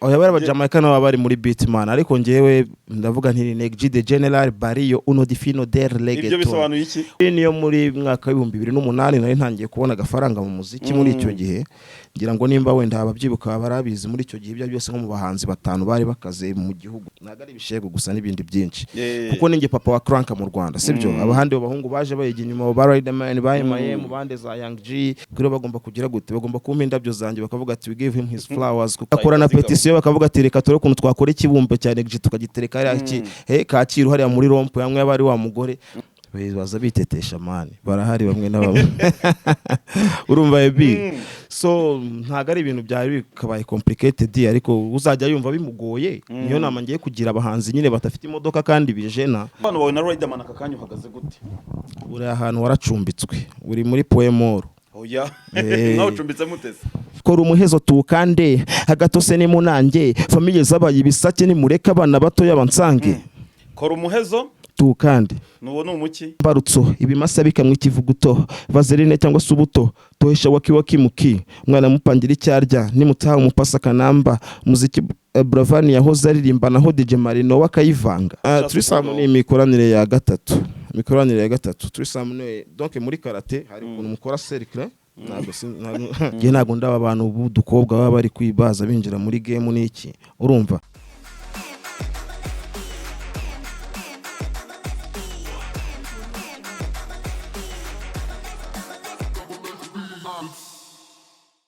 Oya, bari Abajamaika nabo bari muri Beatman, ariko njyewe ndavuga nti Neg G the General Barrio Uno Difino del Ibyo Reggaeton. bisobanuye iki? Niyo muri mwaka wa 2008 nari ntangiye kubona agafaranga mu muziki. Muri icyo gihe, ngira ngo nimba wenda ababyibuka barabizi, muri icyo gihe ibyo byose nko mu bahanzi batanu bari bakaze mu gihugu, ntabwo ari ibishego gusa n'ibindi byinshi, kuko ninjye papa wa Crank mu Rwanda, sibyo? Abahandi bahungu baje bayiga inyuma, ba Riderman, ba M.I.M, bande za Young G, kuri bagomba kugira gute? Bagomba kumpa indabyo zanjye, bakavuga ati "We give him his flowers." Kuko akora na petition, bakavuga ati "Reka turebe ukuntu twakora ikibumbe cya Neg G, tukagitereka hariya Kacyiru, hariya muri rond-point hamwe yaba ari wa mugore." Baza bitetesha man, barahari bamwe na bamwe, urumva ebi? So ntabwo ari ibintu byari bikabaye complicated, ariko uzajya yumva bimugoye, niyo nama ngiye kugira abahanzi nyine badafite imodoka kandi bijena. Umubano wawe na Riderman aka kanya uhagaze gute? Uri ahantu waracumbitswe, uri muri Poemoro. Oya. Mwawe ucumbitse mutese? Kora umuhezo tuwukande agatose ni munange, famille zabaye ibisake, nimureke abana batoya bansange. Kora umuhezo. Tuwukande. Nuwo ni umuki? Mbarutso ibimasa bikamwa ikivuguto, vaseline cyangwa se ubuto, tohesha waki waki muki umwana mupangira icyo arya, nimutaha umupasa kanamba muziki. Bravani yahoze aririmba, naho DJ Marino we akayivanga. Threesome ni imikoranire ya gatatu, imikoranire ya gatatu. Threesome ni donc muri karate hari ukuntu mukora cercle. Ntabwo ntabwo njye ntabwo ndaba abantu b'udukobwa baba bari kwibaza binjira muri game n'iki, urumva?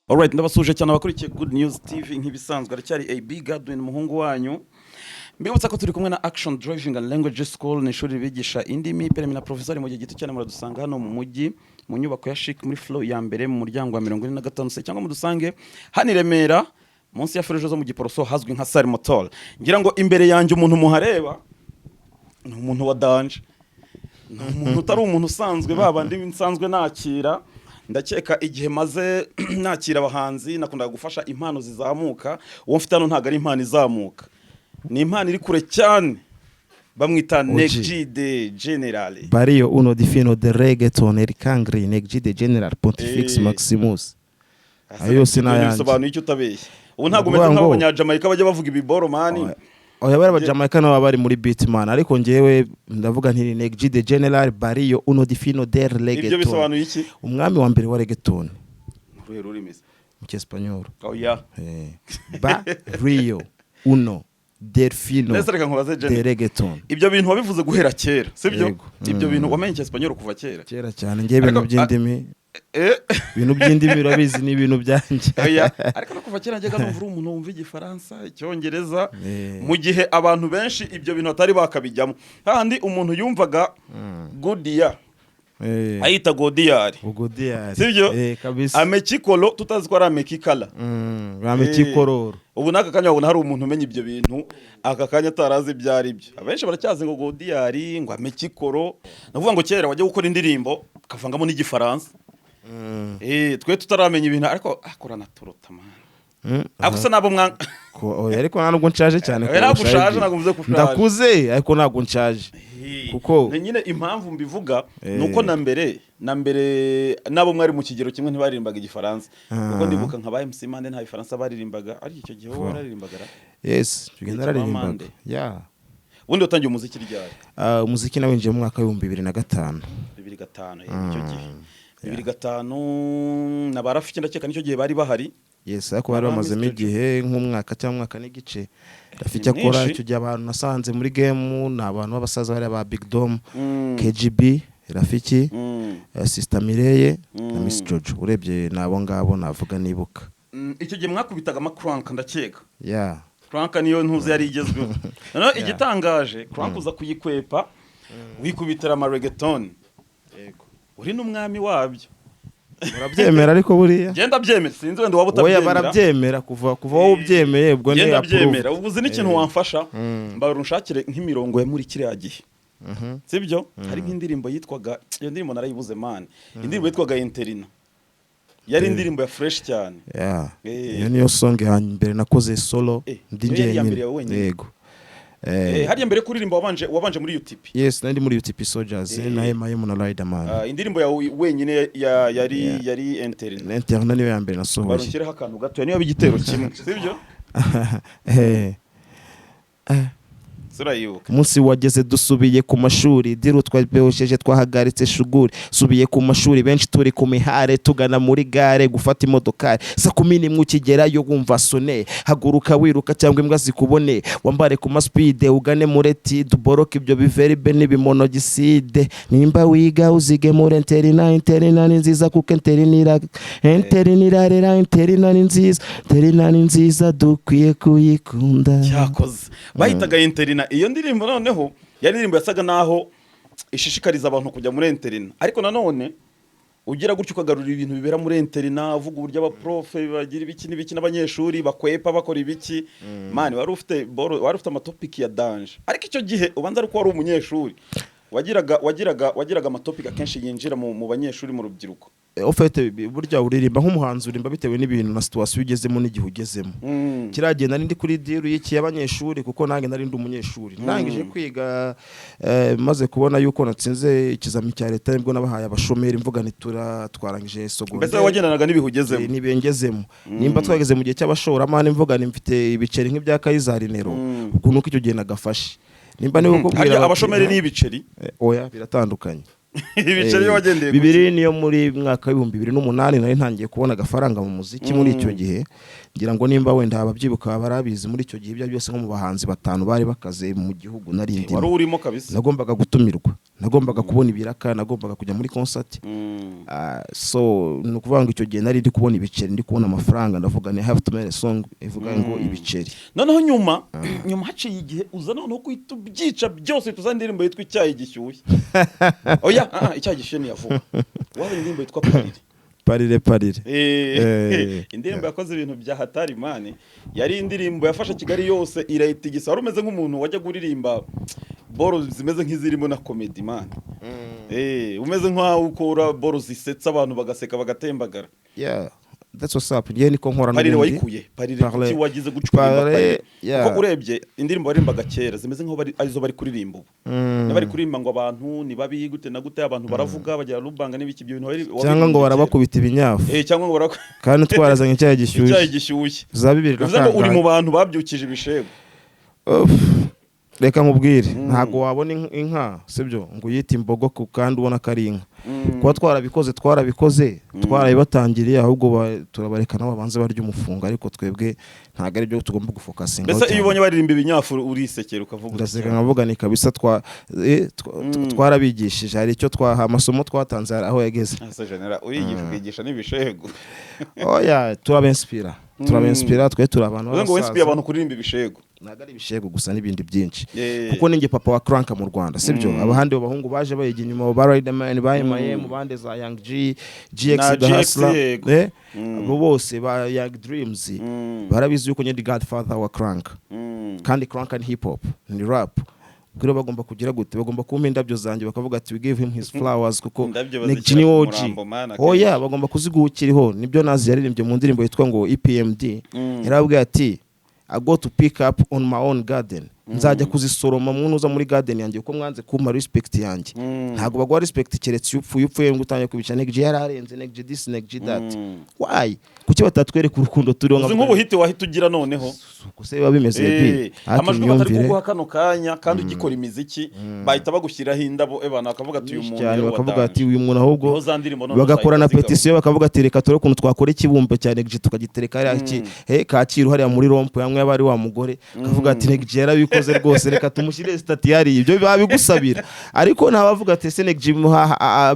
Alright, ndabasuje cyane abakurikiye Good News TV. Nk'ibisanzwe aracyari AB Godwin, umuhungu wanyu. Mbibutsa ko turi kumwe na Action Driving and Language School, ni ishuri ribigisha indimi, permis na provisoire mu gihe gito cyane. Muradusanga hano mu mujyi, mu nyubako ya Chic, muri floor ya mbere, mu muryango wa 45 se, cyangwa mudusange hano i Remera, munsi ya feruje zo mu Giporoso, hazwi nka Sari Motor. Ngira ngo imbere yanjye umuntu muhareba ni umuntu wa danger, ni umuntu utari umuntu usanzwe, babandi nsanzwe nakira. Ndakeka igihe maze nakira abahanzi, nakundaga gufasha impano zizamuka. Uwo mfite hano ntabwo ari impano izamuka, ni impano iri kure cyane. Bamwita Neg G the General. Barrio Uno Difino de Reggaeton El Cangri Neg G the General Pontifex Maximus. Ayo yose ni ayanjye. Bisobanuye icyo utabeshya? Ubu ntabwo Ni umeze ukuvuga ngo- nk'Abanyajamayika bajya bavuga ibiboro man. Oya, bari Abajamaika nabo bari muri Beatman, ariko njyewe ndavuga nti Neg G the General Barrio Uno Difino del Ibyo Reggaeton. bisobanuye iki? Umwami wa mbere wa reggaeton. Uruhe rurimi se? Mu Cyesipanyol. Oya. Barrio Uno Delfino Nese reka nkubaze, de Jenny. Reggaeton. Ibyo bintu wabivuze guhera kera, sibyo? Yego. Ibyo bintu wamenye Icyesipanyol kuva kera? Kera cyane. Njyewe ibintu by'indimi, ibintu by'indimi urabizi, ni ibintu byanjye. Oya, ariko no kuva kera njyaga numva uri umuntu wumva Igifaransa, Icyongereza, mu gihe abantu benshi ibyo bintu batari bakabijyamo. Hahandi umuntu yumvaga godiya ayita godiyari. Ugodiyari. Sibyo? Eh, kabisa. Amekikolo tutazi ko ari amekikala. Amekikororo. Ubu n'aka kanya wabona hari umuntu umenya ibyo bintu aka kanya atarazi ibyo ari byo. Abenshi baracyazi ngo godiyari, ngo amekikoro. Ni ukuvuga ngo kera wajya gukora indirimbo ukavangamo n'Igifaransa. Twe tutaramenya ibintu, ariko akora na turuta man. Ariko se nabo mwa Oya, ariko nta nubwo nshaje cyane. Oya, ntabwo kurusha ushaje, ibyo. ntabwo mvuze ko ushaje. Ndakuze, ariko ntabwo nshaje kuko Ni nyine impamvu mbivuga ni uko na mbere nabo mwari mu kigero kimwe ntibaririmbaga Igifaransa, kuko ndibuka nka ba MC Mande nta Bifaransa baririmbaga. Ariko icyo gihe wowe wararirimbaga ra? Yes, tugenda. Iki Naririmbaga. Mande. Yeah. Ubundi watangiye umuziki ryari? Ah, umuziki nawinjiye mu mwaka wa 2005. 2005, icyo gihe 2005 na ba Rafiki ndakeka nicyo gihe bari bahari. Yes, ariko bari Ba bamazemo Mr. igihe nk'umwaka cyangwa umwaka n'igice. Rafiki Ni akora mwinshi. icyo gihe, abantu nasanze muri game ni abantu b'abasaza bariya ba Big Dom, KGB, Rafiki, Sister Mireye na Miss Jojo. Urebye ni abo ngabo navuga nibuka. Icyo gihe mwakubitaga amakrank ndakeka. Yeah. Crank niyo ntuzi yari igezweho. Noneho igitangaje, crank uza kuyikwepa, wikubitira ama reggaeton, uri n'umwami wabyo. Murabyemera ariko buriya? Genda byemera, sinzi wenda waba Oya, utabyemera. barabyemera. Kuva wowe ubyemeye, ubwo ni Genda approve. byemera. Ubwo uzi n'ikintu wamfasha, mbarura unshakire nk'imirongo ya muri kiriya gihe, sibyo? Hari nk'indirimbo yitwaga, iyo ndirimbo narayibuze man, indirimbo yitwaga Interina, yari indirimbo ya fresh cyane. Yeah. Iyo niyo song ya mbere nakoze solo ndi Niyo yari iya mbere njyenyine. yawe wenyine? Yego. Hariya mbere yo kuririmba wabanje muri UTP? Yes, nari muri UTP Soldiers na M na Riderman. Ah, indirimbo yawe wenyine yari yari Interina? Interna niyo ya mbere nasohoye. Barunshyireho akantu gato, niyo igitero kimwe, sibyo? Eh. Urayibuka? Umunsi wageze dusubiye ku mashuri, diru twabehosheje, twahagaritse shuguri, subiye ku mashuri, benshi turi ku mihare, tugana muri gare gufata imodokari. Saa 11 ukigerayo wumva sone, haguruka wiruka cyangwa imbwa zikubone, wambare ku maspeed ugane mureti, duboroke ibyo biveribe n'ibimonogiside. Nimba wiga uzige muri internat. Internat ni nziza kuko internat irarera. Internat ni nziza, internat ni nziza, dukwiye kuyikunda. Cyakoze bahitaga internat. Iyo ndirimbo noneho yari indirimbo yasaga naho ishishikariza abantu kujya muri internat, ariko nanone ugira gutyo ukagarura ibintu bibera muri internat, uvuga uburyo abaprofe bagira ibiki n'ibiki n'abanyeshuri bakwepa bakora ibiki. Man, wari ufite boro, wari ufite amatopiki ya danger, ariko icyo gihe ubanza ari uko wari umunyeshuri, wagiraga amatopiki akenshi yinjira mu banyeshuri, mu rubyiruko. Ufite burya uririmba nk'umuhanzi, uririmba bitewe n'ibintu na situation ugezemo n'igihe ugezemo. Kiriya gihe nari ndi kuri deal y'iki y'abanyeshuri, kuko nanjye nari ndi umunyeshuri ndangije kwiga, maze kubona yuko natsinze ikizami cya leta, nibwo nabahaye abashomeri mvuga nti tura twarangije Mbese secondaire. wagendanaga n'ibihe ugezemo. Nibengezemo nimba twageze mu gihe cy'abashoramari, mvuga ni mfite ibiceri nk'ibya Kayizari Nero, ubwo nuko icyo gihe nagafashe nimba niba kukubwira Harya bati- abashomeri ni ibiceri? Oya, biratandukanye. Ibiceri iyo wagendeye ku Bibiri niyo muri mwaka wa 2008 nari ntangiye kubona agafaranga mu muziki. Muri icyo gihe, ngira ngo nimba wenda ababyibuka barabizi, muri icyo gihe ibyo byose nko mu bahanzi batanu bari bakaze mu gihugu nari Wari ndimo. urimo kabisa. Nagombaga gutumirwa, nagombaga kubona ibiraka, nagombaga kujya muri concert. So ni ukuvuga ngo icyo gihe nari ndi kubona ibiceri, ndi kubona amafaranga, ndavuga ni have to make a song ivuga ngo ibiceri. Noneho nyuma haciye igihe uza noneho guhita ubyica byose, tuza indirimbo yitwa Icyayi Gishyushye. Oya, Icyayi Gishyushye ntiyavuga, wabonye indirimbo yitwa Parire. Parire, parire. Indirimbo yakoze ibintu bya hatari, man. Yari indirimbo yafashe Kigali yose irayitigisa. Wari umeze nk'umuntu wajya uririmba boro zimeze nk'izirimo na comedy, man. Umeze nk'aho ukora boro zisetsa abantu bagaseka bagatembagara. Yeah, that's what's up. Ngewe niko nkora Parire n'ubundi. wayikuye Parire? Parle. Kuki wagize guca uririmba Parle, Parire? Yeah. Kuko urebye indirimbo waririmbaga kera zimeze nk'aho arizo bari kuririmba ubu. Bari kuririmba ngo abantu ni babi gute na gute, abantu baravuga bagira rubanga n'ibiki, ibyo bintu Cyangwa ngo waririmbye kera. barabakubita ibinyafu. Cyangwa ngo Kandi twarazanye icyayi icyayi gishyushye. gishyushye. Za bibiri na Bivuze ngo uri kangahe. mu bantu babyukije ibishego. Uff, reka nkubwire, ntabwo wabona inka, sibyo, ngo uyite imbogo kandi ubona ko ari inka. Kuba twarabikoze, twarabikoze, twarabibatangiriye, ahubwo turabareka nabo babanze barya umufungo, ariko twebwe ntabwo ari byo tugomba gufocusinga. Mbese iyo ubonye baririmba ibinyafu urisekera ukavuga uti, Ndaseka nkavuga ni kabisa twarabigishije, hari icyo twaha, amasomo twatanze hari aho yageze. Ese general, uriyigisha ukigisha n'ibishego? Oya, turabenspira, turabenspira, twe turi abantu Uvuze ngo wensipiye b'abasaza. abantu kuririmba ibishego. Ntabwo ari ibishego gusa, n'ibindi byinshi, kuko ninjye papa wa Crank mu Rwanda, sibyo? Abahandi bahungu baje bayiga inyuma, ba Riderman, ba M.I.M, bande za Young G, GX, Na The GX, Hustler, yego. Abo bose ba Young Dreams barabizi yuko njye ndi godfather wa Crank. Kandi Crank ni hip hop, ni rap. Ubwo rero bagomba kugira gute? Bagomba kumpa indabyo zanjye, bakavuga ati we give him his flowers, kuko Indabyo ni bazishyira G ku ni OG. murambo, man, akenshi. Oya, bagomba kuziguha ukiriho. Nibyo Nazi yaririmbye mu ndirimbo yitwa ngo EPMD. Yarababwiye ati I go to pick up on my own garden, nzajya kuzisoroma muntu uza muri garden yanjye, kuko mwanze kumpa respect yanjye. Ntabwo baguha respect keretse iyo upfuye. Upfuye ngo utangiye kubica Neg G yararenze, Neg G this, Neg G that. Why? Kuki batatwereka urukundo turiho? Uzi nk'ubuhit wahita ugira noneho? Uko se biba bimeze bi ariko Amajwi batari imyumvire kuguha kano kanya kandi ugikora imiziki, bahita bagushyiraho indabo, ebana bakavuga ati uyu muntu cyane rero bakavuga wa danger. ati uyu muntu ahubwo Niho za ndirimbo noneho bagakora na zahita zigaruka. pétition, bakavuga ati reka turebe ukuntu twakora ikibumbe cya Neg G tukagitereka hariya Kacyiru hariya muri rond-point hamwe yaba ari wa mugore, bakavuga ati Neg G yarabikoze rwose, reka tumushyire statue hariya. Ibyo biba bigusabira, ariko ntabavuga ati ese Neg G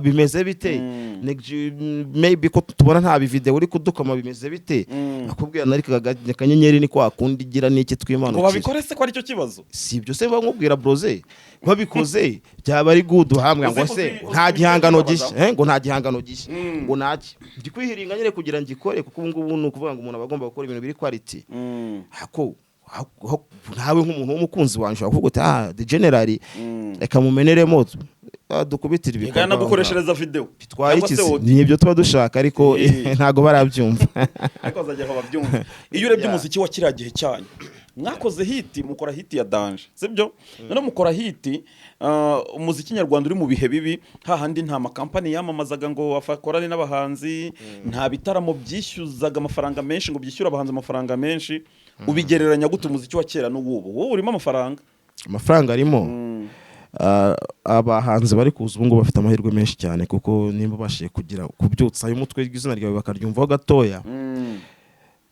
bimeze bite? Neg G, maybe ko tubona nta bivideo uri kudukoma, bimeze bite? Akubwira nari akanyenyeri ni kwa kundi igira n'iki Ngo twimanukira. babikore se ko aricyo kibazo? Si ibyo se nkubwira broze, babikoze byaba ari good hamwe ngo se Uzi nta gihangano kubibaza. gishya, ngo nta gihangano gishya, ngo ntaki ndi kwihiringa nyine kugira ngikore, kuko ubu ngubu ni ukuvuga ngo umuntu aba agomba gukora ibintu biri quality. Ako nawe nk'umuntu w'umukunzi wanjye ushobora kuvuga uti ah, the general, reka mumeneremo, dukubitire Reka ibikorwa. nagukoreshereza video Bitwaye cyangwa iki se se? audio. Ni ibyo tuba dushaka, ariko ntago barabyumva. Ariko bazajya aho babyumva. Iyo urebye umuziki wa kiriya gihe cyanyu, mwakoze hit, mukora hit ya danger, sibyo? Noneho mukora hit, umuziki nyarwanda uri mu bihe bibi, hahandi nta makampani yamamazaga ngo akorane n'abahanzi, nta bitaramo byishyuzaga amafaranga menshi ngo byishyure abahanzi amafaranga menshi. Ubigereranya gute umuziki wa kera n'uwubu? Wowe urimo amafaranga. Amafaranga arimo. Abahanzi bari kuza ubu ngubu bafite amahirwe menshi cyane, kuko nimba ubashije kugira kubyutsa umutwe, izina ryawe bakaryumvaho gatoya,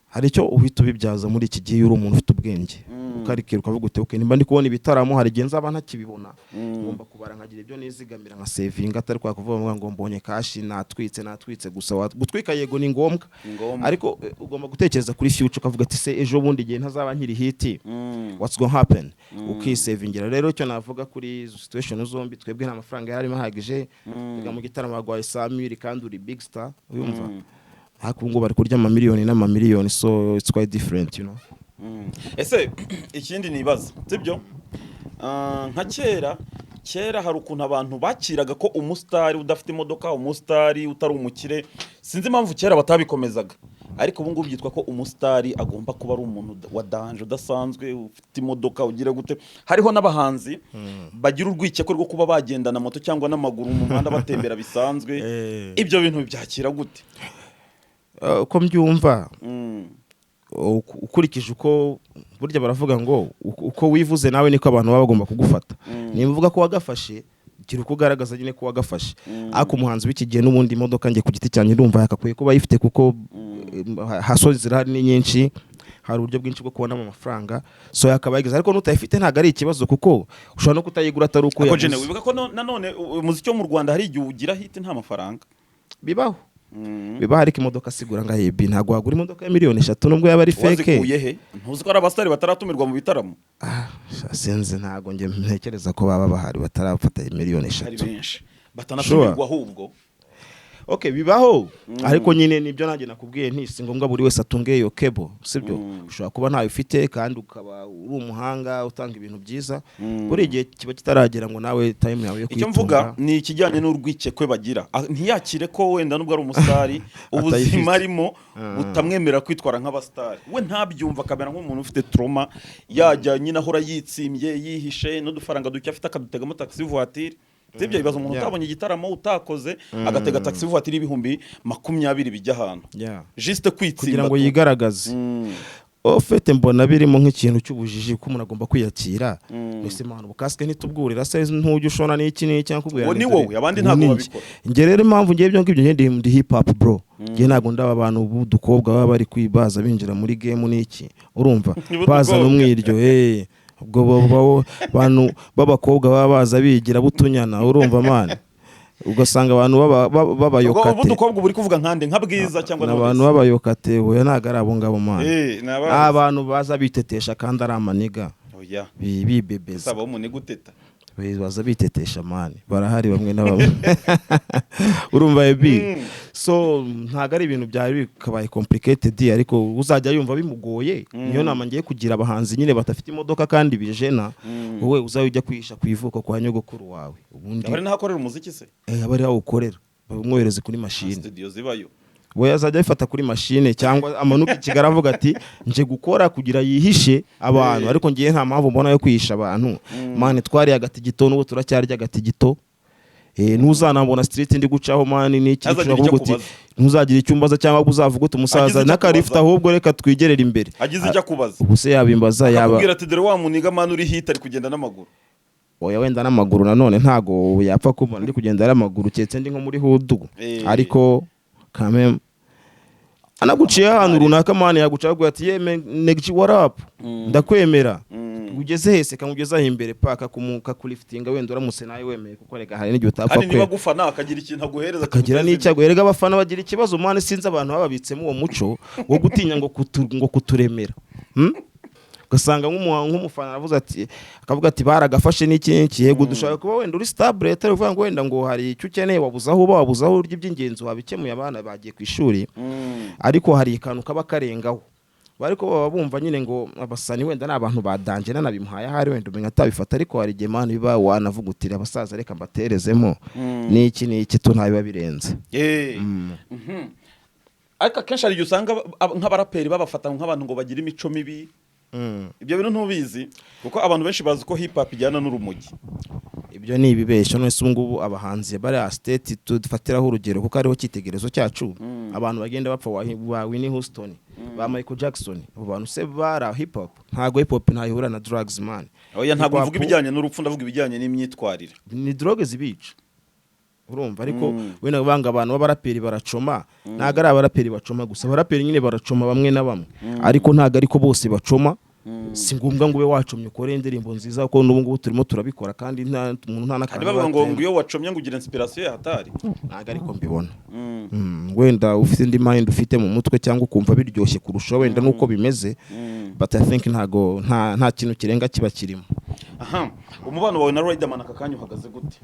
hari icyo uhita ubibyaza muri iki gihe. Iyo uri umuntu ufite ubwenge, ukarikira ukavuga uti: "Okay, nimba ndi kubona ibitaramo, hari igihe nzaba ntakibibona, ngomba kubara nkagira ibyo nizigamira, nka savinga." Atari kwa kuvuga ngo mbonye cash, natwitse, natwitse gusa. Gutwika yego ni ngombwa, Ni ngombwa. ariko ugomba gutekereza kuri future, ukavuga ati: "Se ejo bundi igihe ntazaba nkiri hit, what's gonna happen?" Ukisavingira. Rero icyo navuga kuri izo situation zombi, twebwe nta mafaranga yarimo ahagije. Tujya mu gitaramo bagwaye 100 000 kandi uri big star, uyumva? Ariko ubu ngubu bari kurya amamiliyoni n'amamiliyoni, so it's quite different. Ese ikindi nibaza, sibyo? Nka kera kera hari ukuntu abantu bakiraga ko umusitari udafite imodoka, umusitari utari umukire, sinzi impamvu kera batabikomezaga, ariko ubu ngubu byitwa ko umusitari agomba kuba ari umuntu wa danger, udasanzwe, ufite imodoka, ugira gute. Hariho n'abahanzi bagira urwikekwe rwo kuba bagendana moto cyangwa n'amaguru mu muhanda batembera bisanzwe. Ibyo bintu byakira gute? Uko mbyumva, ukurikije uko burya baravuga ngo uko wivuze nawe niko abantu baba bagomba kugufata. Nimba uvuga ko wagafashe, gira uko ugaragaza nyine ko wagafashe. Ariko umuhanzi w'iki gihe n'ubundi imodoka, njye ku giti cyanjye ndumva yakakwiye kuba ayifite, kuko hustle zirahari ni nyinshi, hari uburyo bwinshi bwo kubonamo amafaranga, so yakaba yagize. Ariko n'utayifite ntabwo ari ikibazo, kuko ushobora no kutayigura atari uko Ariko Jene, yaguze. wibuka ko nanone umuziki wo mu Rwanda hari igihe ugira hit nta mafaranga. Bibaho, bibaho, ariko imodoka sigura nga hebi, ntabwo wagura imodoka ya miliyoni 3 nubwo yaba ari fake. Wazikuye he? Ntuzi ko hari abasitari bataratumirwa mu bitaramo? Ah, sha, sinzi, ntabwo njye ntekereza ko baba bahari batarafata miliyoni Hari eshatu benshi batanatumirwa ahubwo. Okay, bibaho, ariko nyine nibyo nanjye nakubwiye nti si ngombwa buri wese atunge iyo kebo, sibyo? Ushobora kuba ntayo ufite kandi ukaba uri umuhanga, utanga ibintu byiza. Buri gihe kiba kitaragera ngo nawe time yawe yo Icyo mvuga kuyitunga. ni ikijyanye n'urwikekwe bagira. Ntiyakire ko wenda nubwo ari umusitari, ubuzima Atayifite. arimo butamwemerera kwitwara nk'abasitari. We ntabyumva, akamera nk'umuntu ufite trauma, yajya nyine ahora yitsimbye, yihishe, n'udufaranga duke afite akadutegamo taxi voiture, sibyo? Ibibazo umuntu utabonye igitaramo, utakoze, agatega taxi voiture y'20,000 bijya ahantu juste kwitsimba Kugira ngo tu. yigaragaze. Ofete mbona birimo nk'ikintu cy'ubujiji, ko umuntu agomba kwiyakira. Mbese mwana, ubukasike ntitubwurira se? Ntujya ushona n'iki n'iki nakubwira? Uwo ni dore wowe, abandi ntabwo ubu ni babikora. Njye rero impamvu ngiye ibyo ngibyo, njye ndi hip hop bro. Njye ntabwo ndaba abantu b'udukobwa baba bari kwibaza binjira muri game n'iki, urumva? B'udukobwa. Bazana umwiryo, ubwo bantu b'abakobwa baba baza bigira butunyana, urumva man? Ugasanga abantu Ubwo b'abayokate. Ubudukobwa uba uri kuvuga nkande? Nka Bwiza cyangwa Ni abantu Knowless? b'abayokate. Oya, ntabwo ari abo ngabo man. Ni Ni abantu baza bitetesha kandi ari amaniga. Oya. Bibebeza. Saba umuntu guteta. Baza bitetesha man, barahari bamwe na bamwe, urumva ebi? So ntabwo ari ibintu byari bikabaye complicated, ariko uzajya yumva bimugoye, niyo nama ngiye kugira abahanzi nyine badafite imodoka kandi bijena, wowe uzajya ujya kwihisha ku ivuko kwa nyogokuru wawe ubundi. Aba ari naho akorera umuziki se? Aba ari aho ukorera, bamwohereze kuri mashini. Studio zibayo. We azajya abifata kuri mashine cyangwa amanuka i Kigali avuga ati: "Nje gukora," kugira yihishe abantu. Ariko ngiye nta mpamvu mbona yo kwihisha abantu man. Twariye agatigito, n'ubu turacyarya agatigito. Ntuzanambona street ndi gucaho man n'iki. Ntazagire Ushobora icyo kuvuga uti akubaza. Ntuzagira icyo umbaza, cyangwa uzavuga uti umusaza Agize icyo n'akarifite. akubaza. Ahubwo reka twigerere imbere. Agize icyo akubaza. Ubu se yabimbaza yaba Akakubwira ati: "Dore wa muniga man uri hit ari kugenda n'amaguru." Oya, wenda n'amaguru nanone ntago yapfa kubona ndi kugenda n'amaguru, keretse ndi nko muri hood. Ariko kame anaguciye ahantu runaka man, yaguca aguye ati: "Yeme Neg G, what up? Ndakwemera. Ugeze hese kamugeze aho imbere paka kakuliftinga." Wenda uramutse nawe wemeye, kuko rega hari n'igihe utapfa Kandi niba kwe agufana akagira ikintu aguhereza akagira kiguteza n'icyago. Erega abafana bagira ikibazo man, sinzi abantu bababitsemo uwo muco wo gutinya ngo kuturemera. Ugasanga nk'umufana aravuze ati, akavuga ati: "Baragafashe n'iki n'iki." Yego, dushobora kuba wenda uri stable, atari ukuvuga ngo wenda ngo hari icyo ukeneye, wabuze aho uba, wabuze aho urya, iby'ingenzi wabikemuye, abana bagiye ku ishuri. Ariko hari akantu kaba karengaho, ariko baba bumva nyine ngo abasani wenda ni abantu ba danger. Nanabimuhaye ahari wenda umenya atabifata, ariko hari igihe man biba wanavuga uti: "Abasaza reka mbaterezemo n'iki n'iki tu," ntabiba birenze. Ariko akenshi hari igihe usanga nk'abaraperi babafata nk'abantu ngo bagira imico mibi. Ibyo bintu ntubizi? Kuko abantu benshi bazi ko hip hop ijyana n'urumogi. Ibyo ni ibibeshyo. None se ubu ngubu abahanzi bari States dufatiraho urugero, kuko ariho cyitegererezo cyacu, abantu bagenda bapfa, ba Whitney Houston, Ba Michael Jackson, abo bantu se bara hip hop? Ntago hip hop ntayihura na drugs, man. Oya, ntabwo Hip hop mvuga ibijyanye n'urupfu, ndavuga ibijyanye n'imyitwarire. Ni drogue zibica, urumva? Ariko wenda banga abantu b'abaraperi baracoma, ntabwo ari abaraperi bacoma gusa. Abaraperi nyine baracoma bamwe na bamwe, ariko ntabwo ariko bose bacoma. Si ngombwa ngo ube wacomye ukore indirimbo nziza, kuko n'ubu ngubu turimo turabikora kandi nta muntu, nta Kandi n'akantu bavuga ngo batema. ngo iyo wacomye ngo ugira inspiration ya hatari. Ntabwo ariko mbibona. Wenda ufite indi mind ufite mu mutwe, cyangwa ukumva biryoshye kurusha wenda nuko bimeze, but I think ntago nta kintu kirenga kiba kirimo. Aha, umubano wawe na Riderman aka kanya uhagaze gute?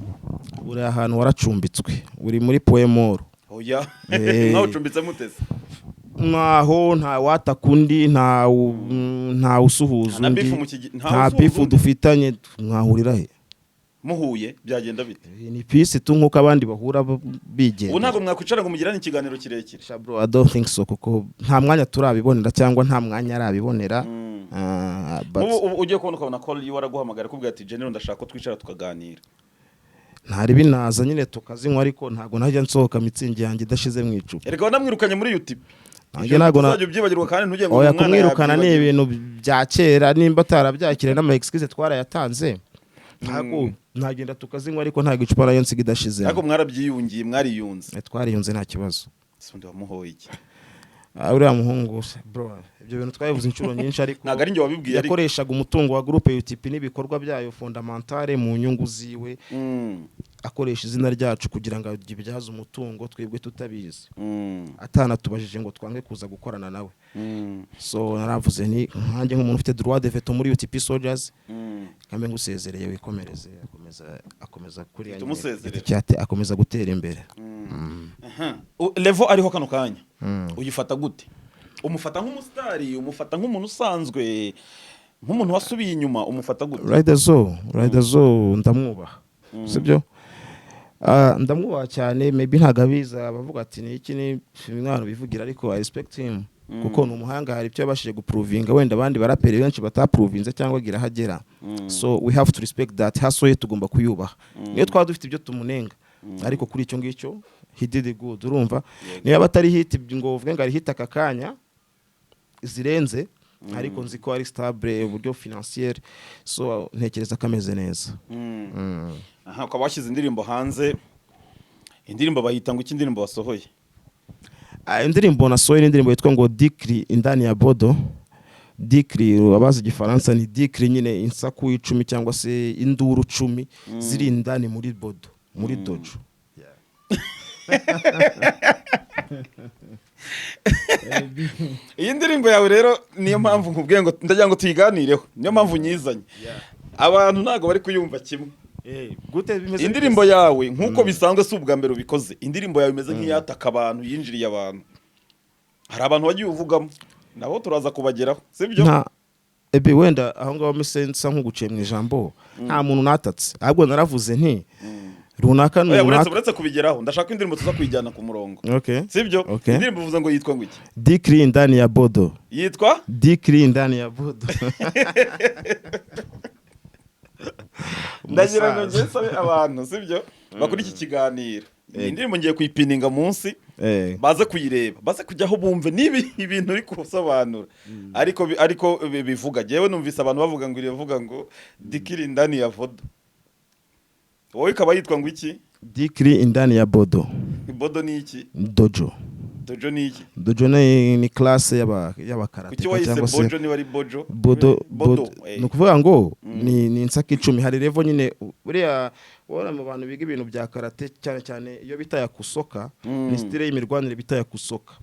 Uri ahantu waracumbitswe, uri muri poemoro. Oya, mwawe ucumbitse mutese? Nkaho nta wataka undi, nta usuhuza Nta na undi. beef nta Nta usuhuza beef undi. dufitanye, mwahurira he? Muhuye byagenda bite? Ni peace tu, nk'uko abandi bahura bigenga. Ubu ntabwo mwakwicara ngo mugirane ikiganiro kirekire? Sha bro, I don't think so, kuko nta mwanya turabibonera cyangwa nta mwanya arabibonera. But Ubu ugiye kubona ukabona call yiwe, araguhamagara akubwira ati: "General, ndashaka ko twicara tukaganira." Ntari binaza nyine tukazinywa, ariko ntabwo najya nsohoka Mützig yanjye idashize mu icupa. Erega wanamwirukanye muri YouTube. Nanjye ntabwo Uzajya ubyibagirwa kandi ntujye ngo Oya, umwana kumwirukana ni yabyibagirwa. ibintu bya kera. Nimba atarabyakiriye n'ama excuse twarayatanze, ntabwo nagenda tukazinywa, ariko ntabwo icupa nayo nsiga idashize. Ariko mwarabyiyungiye, mwariyunze? Twariyunze, nta kibazo. Ese undi wamuhoye iki? Ah, uriya muhungu se, bro, ibyo bintu twabivuze inshuro nyinshi, ariko Ntabwo ari njye wabibwiye, ariko yakoreshaga umutungo wa groupe UTP n'ibikorwa byayo fondamentale mu nyungu ziwe, akoresha izina ryacu kugira ngo abibyaze umutungo twebwe tutabizi, atanatubajije ngo twange kuza gukorana nawe. So naravuze ni nkanjye nk'umuntu ufite droit de veto muri UTP Soldiers, kambe ngusezereye wikomereze. Akomeza kuriya nyine, Tumusezerera. giti cyate akomeza gutera imbere. Aha. Level ariho kano kanya uyifata gute? Umufata nk'umusitari, umufata nk'umuntu usanzwe, nk'umuntu wasubiye inyuma, umufata gute? Rider Zo, Rider Zo ndamwubaha, sibyo? Ah, ndamwubaha cyane. Maybe ntabwo abiza, abavuga ati ni iki, ni umwana bivugira, ariko I respect him kuko ni umuhanga. Hari ibyo yabashije guprovinga wenda abandi baraperi benshi bataprovinze cyangwa agira aho agera. So we have to respect that hustle ye, tugomba kuyubaha niyo twaba dufite ibyo tumunenga, ariko kuri icyo ngicyo he did good, urumva? Niyo yaba atari hit ngo uvuge ngo ari hit aka kanya zirenze, ariko nzi ko ari stable uburyo financier, so ntekereza ko ameze neza. Aha, ukaba washyize indirimbo hanze, indirimbo bayita ngo iki, indirimbo wasohoye? Ah, indirimbo nasohoye ni indirimbo yitwa ngo Dikri indani ya bodo. Dikri, abazi igifaransa, ni dikri nyine insaku 10 cyangwa se induru 10 ziri indani muri bodo, muri dojo. Iyi ndirimbo yawe rero niyo mpamvu nkubwiye ngo ndagira ngo tuyiganireho, niyo mpamvu nyizanye. Abantu ntabwo bari kuyumva kimwe. Gute bimeze? Indirimbo yawe, nk'uko bisanzwe, si ubwa mbere ubikoze, indirimbo yawe imeze nk'iyataka abantu, yinjiriye abantu. Hari abantu wagiye uvugamo, nabo turaza kubageraho, sibyo? Nta ebe wenda aho ngaho mise nsa nk'uguciye mu ijambo, nta muntu natatse, ahubwo naravuze nti runaka ni Oya, uretse runaka. Uretse kubigeraho, ndashaka ko indirimbo tuza kuyijyana ku murongo. Okay. Sibyo? Okay. Indirimbo uvuze ngo yitwa ngo iki? Dikri indani ya bodo. Yitwa Dikri indani ya bodo. Ndagira ngo Umusaza. njye nsabe abantu, sibyo, bakora iki kiganiro, iyi ndirimbo ngiye kuyipininga munsi, baze kuyireba, baze kujyaho bumve niba ibintu uri gusobanura ariko bivuga. Njyewe numvise abantu bavuga ngo iravuga ngo dikiri indani ya vodo, wowe ikaba yitwa ngo iki? Dikri indani ya bodo. Bodo ni iki? Dojo. Dojo ni iki? Dojo ni classe y'abakarateka Kuki wayise cyangwa se bojo niba ari bojo? Bodo. Bodo. Bodo ni ukuvuga ngo ni insaka 10. Hari level nyine, buriya ubona mu bantu biga ibintu bya karate, cyane cyane iyo bita ya kusoka, ni style y'imirwanire bita ya kusoka.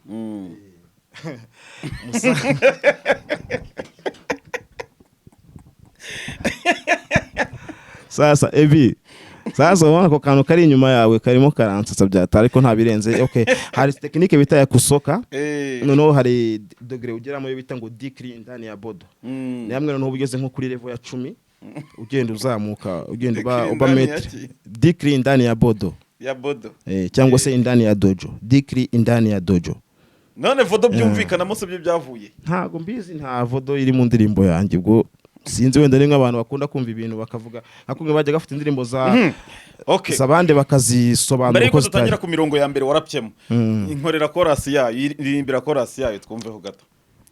Sasa ebi, sasa ubona ako kantu kari inyuma yawe karimo karansatsa byata, ariko nta birenze. Okay, hari technique bita ya kusoka. Noneho hari degré ugeramo yo bita ngo dikri indani ya bodo. Ni hamwe noneho uba ugeze nko kuri level ya 10, ugenda uzamuka, ugenda uba Dikri uba indani ya maître. ki? Dikri indani ya bodo. Ya bodo. Cyangwa se indani ya dojo, dikri indani ya dojo. None vodo byumvikanamo se byo byavuye? Ntago mbizi, nta vodo iri mu ndirimbo yanjye. Ubwo sinzi, wenda ni nk'abantu bakunda kumva ibintu bakavuga nka kumwe bajya bafite indirimbo za z'abandi bakazisobanura Mbere uko yuko zitari. dutangira ku mirongo ya mbere warapyemo, inkorera korasi yayo, iririmbira korasi yayo twumveho gato.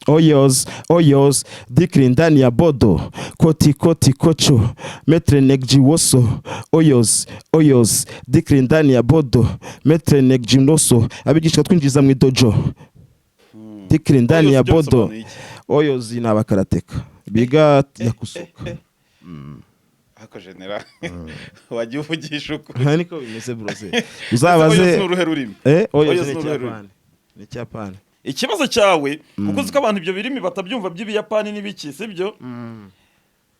Oyos, oyos, dikiri ndani ya bodo, koti koti kocho, metre negji woso, oyos, oyos, dikiri ndani ya bodo, metre negji noso, abigishwa twinjiza mu idojo, dikiri ndani ya Oyos byo bodo. bisobanuye iki? Oyos ni abakarateka biga yakusuka. Ako general, wajya uvugisha ukuri. Nta, niko bimeze, brose. Ese Uzabaze. Oyos ni uruhe rurimi? Oyos Oyos ni ni uruhe rurimi? icyapani, ni icyapani. Ikibazo cyawe, kuko uzi ko abantu ibyo birimi batabyumva by'ibiyapani n'ibiki, sibyo?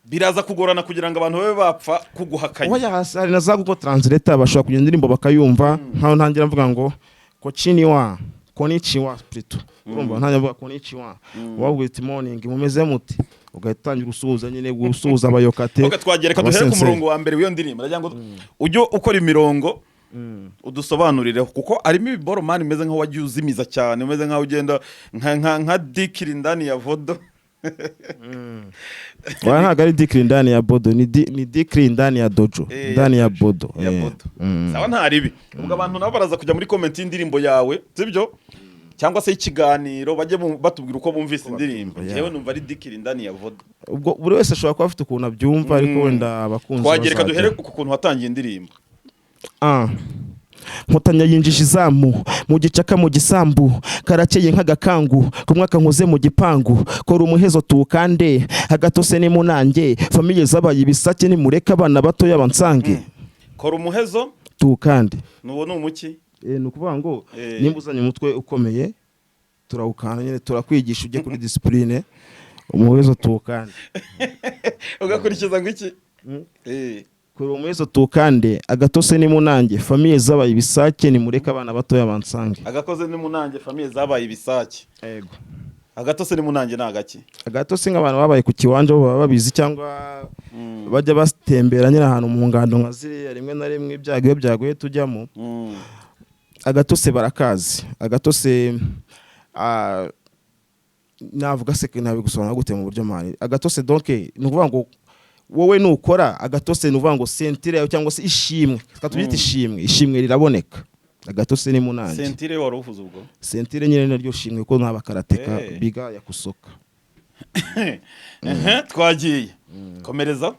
Biraza kugorana kugira ngo abantu babe bapfa kuguhakanya. Oya, hasi hari na za Google Translator, bashobora kugenda indirimbo bakayumva. Nkaho ntangira mvuga ngo kochiniwa, konichiwa plutôt, urumva ntangira mvuga konichiwa, wabwira uti morning, mumeze muti, ugahita utangira usuhuza nyine, gusuhuza abayokate. Ok, twagiye, reka duhere ku abasensei. murongo wa mbere w'iyo ndirimbo. Ndagira ngo ujye ukora imirongo udusobanurireho, kuko harimo ibiboro man umeze nk'aho wagiye uzimiza cyane, umeze nk'aho ugenda nka dikiri ndani ya vodo. Oya, ntabwo ari dikiri ndani ya bodo, ni dikiri ndani ya dojo. Ndani ya bodo. Ya bodo. Sawa, nta ribi. Ubwo abantu nabo baraza kujya muri comment y'indirimbo yawe, sibyo, cyangwa se y'ikiganiro, bajye batubwira uko bumvise indirimbo. Njyewe numva ari dikiri ndani ya vodo. Ubwo buri wese ashobora kuba afite ukuntu abyumva, ariko wenda abakunzi Twagiye, reka bazajya. duhere ku kuntu watangiye indirimbo. Ah. Nkotanyi yinjije izamu mu gicaka, mu gisambu karakeye nk'agakangu ku mwaka nkoze mu gipangu. Kora umuhezo tuwukande agatose ni munange, famille zabaye ibisake, nimureke abana batoya bansange. Kora umuhezo Tuwukande. Nuwo ni umuki? Ni ukuvuga ngo nimba uzanye umutwe ukomeye turawukanda nyine, turakwigisha ujye kuri discipline, umuhezo tuwukande. Ugakurikiza ngo iki? Kora umuhezo tuwukande agatose ni munange, famille zabaye ibisake, nimureke abana batoya bansange. Agakoze ni munange, famille zabaye ibisake. Yego. Agatose ni munange ni agaki? Agatose nk'abantu babaye ku kiwanja bo baba babizi, cyangwa bajya batembera nyine ahantu mu ngando nka ziriya, rimwe na rimwe ibyago iyo byaguye tujyamo. Agatose barakazi. Agatose, navuga se nabigusobanura gute mu buryo man? Agatose donc ni ukuvuga ngo wowe nukora agatose, ni ukuvuga ngo ceinture yawe cyangwa se ishimwe, reka tubyite ishimwe, ishimwe riraboneka. Agatose ni munange. Ceinture wari uvuze ubwo? Ceinture nyine naryo shimwe, ko n'abakarateka biga yakusoka. Ehe, twagiye, komereza.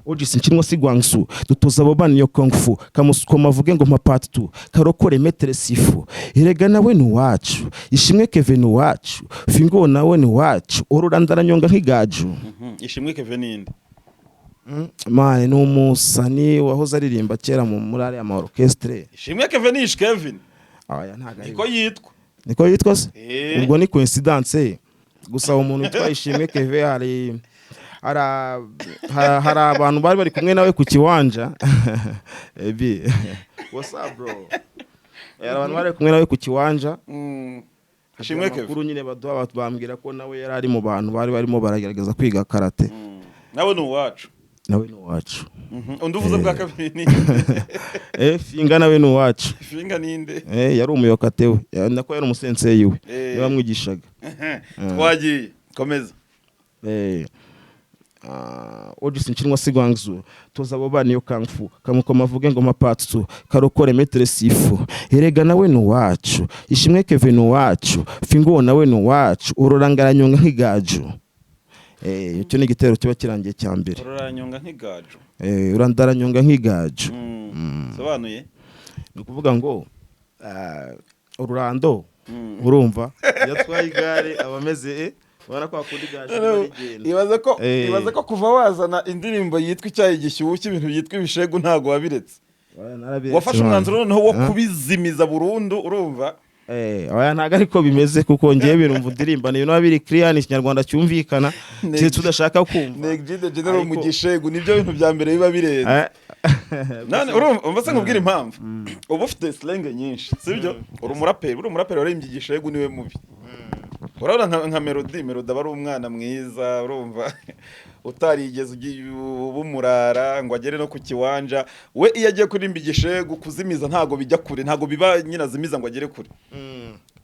Ojisi nshinwa si Guangzhou, dutoza abo bana iyo kung fu, kamusukoma avuge ngo mpa part 2, karokore metere sifu, erega nawe ni uwacu, Ishimwe Kevin ni uwacu, Fingo nawe ni uwacu, oruranda aranyonga nk'igaju. Ishimwe Kevin ninde? Man, ni umusani wahoze aririmba kera muri ariya ma orchestre. Ishimwe Kevin ni Kevin? Aya ntago ari Niko yitwa. Niko yitwa se? Eh. Ubwo ni coincidence gusa. Uwo muntu witwa Ishimwe Kevin, hari abantu bari bari kumwe nawe ku kiwanja. Ebi, what's up, bro? Hari abantu bari kumwe nawe ku kiwanja. Ishimwe Kevin. Amakuru nyine baduha, bambwira ko nawe yari ari mu bantu bari barimo baragerageza kwiga karate. Nawe ni uwacu. Nawe ni uwacu. Undi uvuze bwa kabiri ni? Finga nawe ni uwacu. Finga ninde? Yari umuyokate we. Nako yari umusenseyi we. Niwe wamwigishaga. Twagiye, komeza. Ojisi nshinwa si Guangzhou, toza abo bana iyo kung fu, kamukoma avuge ngo mpa part 2, karokore metere sifu, erega nawe ni uwacu, Ishimwe Kevin ni uwacu, Fingo nawe ni uwacu, ururangaranyonga nk'igaju. Icyo ni igitero kiba kirangiye cya mbere. Ururanyonga nk'igaju. Urandaranyonga nk'igaju. Sobanuye. Ni ukuvuga ngo ururando, urumva iyo atwaye igare aba ameze, ubona ko akunda igare riba rigenda. Ibaze ko ibaze ko kuva wazana indirimbo yitwa Icyayi Gishyushye, ibintu byitwa ibishegu ntabwo wabiretse. Oya, narabiretse, Wafashe man. umwanzuro noneho wo Ah. kubizimiza burundu, urumva? Oya, ntabwo ariko bimeze, kuko ngewe birumva udirimba ni ibintu biba biri clear, ni ikinyarwanda cyumvikana, keretse udashaka kumva. Neg G the General mu Ariko- gishegu nibyo bintu bya mbere biba birenze. None urumva, umva se nkubwire impamvu uba ufite slang nyinshi, sibyo? Uri umuraperi waririmbye igishegu niwe mubi. Urabona nka Melody, Melody aba ari umwana mwiza, urumva, utarigeze uba umurara ngo agere no ku kiwanja. We iyo agiye kuririmba igishegu, kuzimiza ntago bijya kure, ntago biba nyine azimiza ngo agere kure,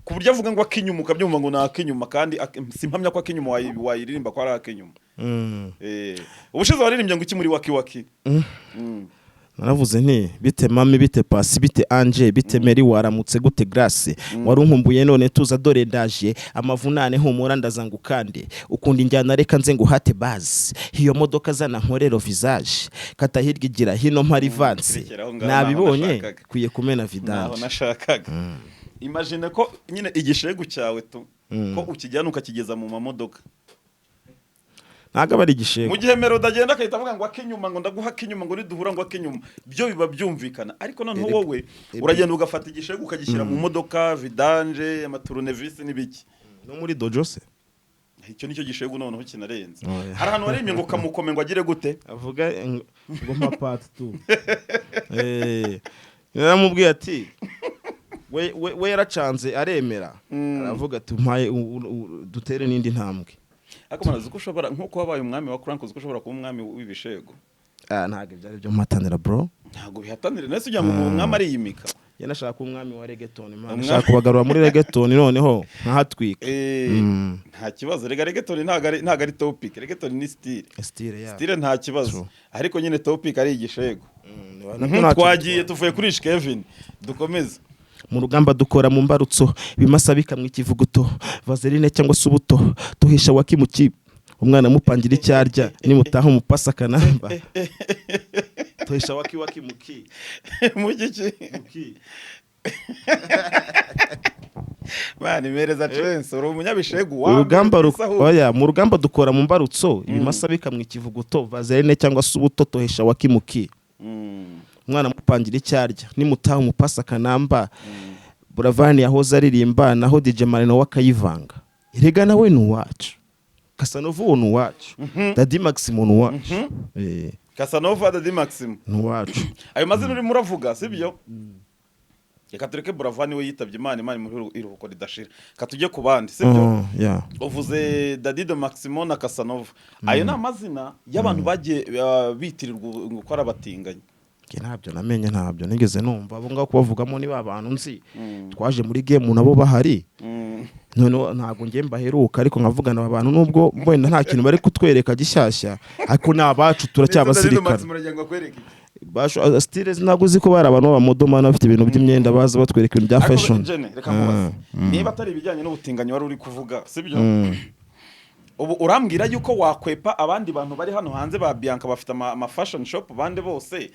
ku buryo avuga ngo akinyuma ukabyumva ngo ni akinyuma, kandi simpamya ko akinyuma wayiririmba ko ari akinyuma. Ubushize waririmbye ngo iki muri Waki Waki? Naravuze nti: "Bite mami, bite pasi, bite anje, bite meri, waramutse gute Grace? Wari unkumbuye none tuza, dore ndaje. Amavunane humura, ndaza ngukande. Ukunda injyana, reka nze nguhate base. Iyo modoka zana nkorero visage, kata hirya igira hino mpari vanse." Rekera aho ngaho, naho Nabibonye nashakaga. kwiye kumena Naho vidange. nashakaga. Imagine ko nyine igishegu cyawe tu ko ukijyana ukakigeza mu mamodoka. Ntabwo aba ari igishego. Mu gihe Melody agenda agahita avuga ngo akinyuma, ngo ndaguha akinyuma, ngo niduhura ngo akinyuma, byo biba byumvikana, ariko noneho wowe uragenda ugafata igishegu ukagishyira mu modoka, vidange, amatournevis n'ibiki. No muri dojo se? Icyo nicyo gishegu noneho kinarenze. Oya. Hari ahantu waremye ngo kamukome ngo agire gute? Avuga ngo mpa part 2. Naramubwiye ati we yaracanze aremera, aravuga ati mpaye dutere n'indi ntambwe. Ariko murazi ko ushobora, nk'uko wabaye umwami wa crank, uzi ko ushobora kuba umwami w'ibishego? Ah, ntabwo ibyo ari byo mpatanira, bro. Ntabwo bihatanira nese ugira ngo umwami ariyimika. Njye nashaka kuba umwami wa reggaeton, man. Nashaka kubagarura muri reggaeton noneho nkahatwika. Nta kibazo rega, reggaeton ntabwo ari topic, reggaeton ni style. Style ya Style nta kibazo. True. Ariko nyine topic ari igishego. Nabyo ntacyo Twagiye bitwaye. tuvuye kuri Kevin, dukomeze. Mu rugamba dukora mu mbarutso, ibimasa bikamwa ikivuguto, vaseline cyangwa se ubuto, tuhisha waki mu kipe, umwana amupangira icyo arya, nimutaha umupasa akanamba, tuhisha waki waki muki. Mu giki? Muki. Mani mereza chance, uri umunyabishegu wa Urugamba mbere ku isi ahubwo. Oya, mu rugamba dukora mu mbarutso, ibimasa bikamwa ikivuguto, vaseline cyangwa se ubuto, tuhisha waki muki, umwana amupangira icyo arya, nimutaha umupasa akanamba. Buravani yahoze aririmba, naho DJ Marino we akayivanga. Erega nawe ni uwacu, Casanova uwo ni uwacu, Dady Maximo ni uwacu. Casanova, Dady Maximo. Ni uwacu. Ayo mazina urimo uravuga sibyo? Reka tureke Buravani, we yitabye Imana, Imana imuhe iruhuko ridashira. Reka tujye ku bandi, sibyo? Yeah. Uvuze Dady de Maximo na Casanova, ayo ni amazina y'abantu bagiye bitirirwa ngo ko ari abatinganyi. Njye ntabyo namenye, ntabyo nigeze numva. Abo ngabo kubavugamo niba abantu nzi twaje muri game nabo bahari. Noneho ntabwo njye mbaheruka, ariko nkavugana aba bantu, nubwo wenda nta kintu bari kutwereka gishyashya, ariko ni abacu, Ndetse Dady de turacyabazirikana. Maximo uragira ngo akwereke iki? Style ntabwo uzi ko bari abantu b'abamodomani bafite ibintu by'imyenda, baza batwereka ibintu bya Ariko fashion. Jene, reka nkubaze, niba atari ibijyanye n'ubutinganyi wari uri kuvuga, sibyo? Ubu urambwira yuko wakwepa abandi bantu bari hano hanze, ba Bianca bafite ama fashion shop, bande bose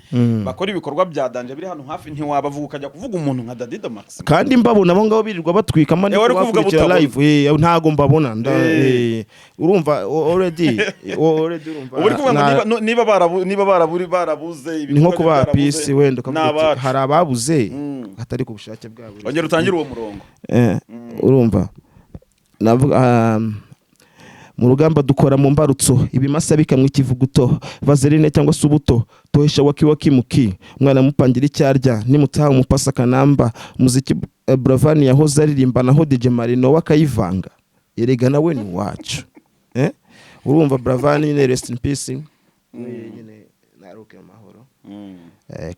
bakora ibikorwa bya danger biri hano hafi, ntiwabavuga ukajya kuvuga umuntu nka Dady de Maximo? Kandi mbabona abo ngabo birirwa batwikamo. Eh, wari kuvuga bakurikira butabona. live, ntago mbabona urumva already urumva Ubu uri kuvuga ngo niba niba baraburi barabuze Ni nko ibikorwa kuba byarabuze, peace, wenda ukavuga ni uti abacu. hari ababuze atari ku bushake bwabo. Ongera utangire uwo murongo. Urumva navuga mu rugamba dukora mu mbarutso, ibimasa bikamwa ikivuguto, vaseline cyangwa se ubuto, tohesha waki waki muki, umwana amupangira icyo arya, nimutaha umupasa akanamba. Umuziki Bravani yahoze aririmba, naho DJ Marino we akayivanga. Erega nawe ni uwacu. Urumva Bravani nyine, rest in peace, we nyine naruke mu mahoro.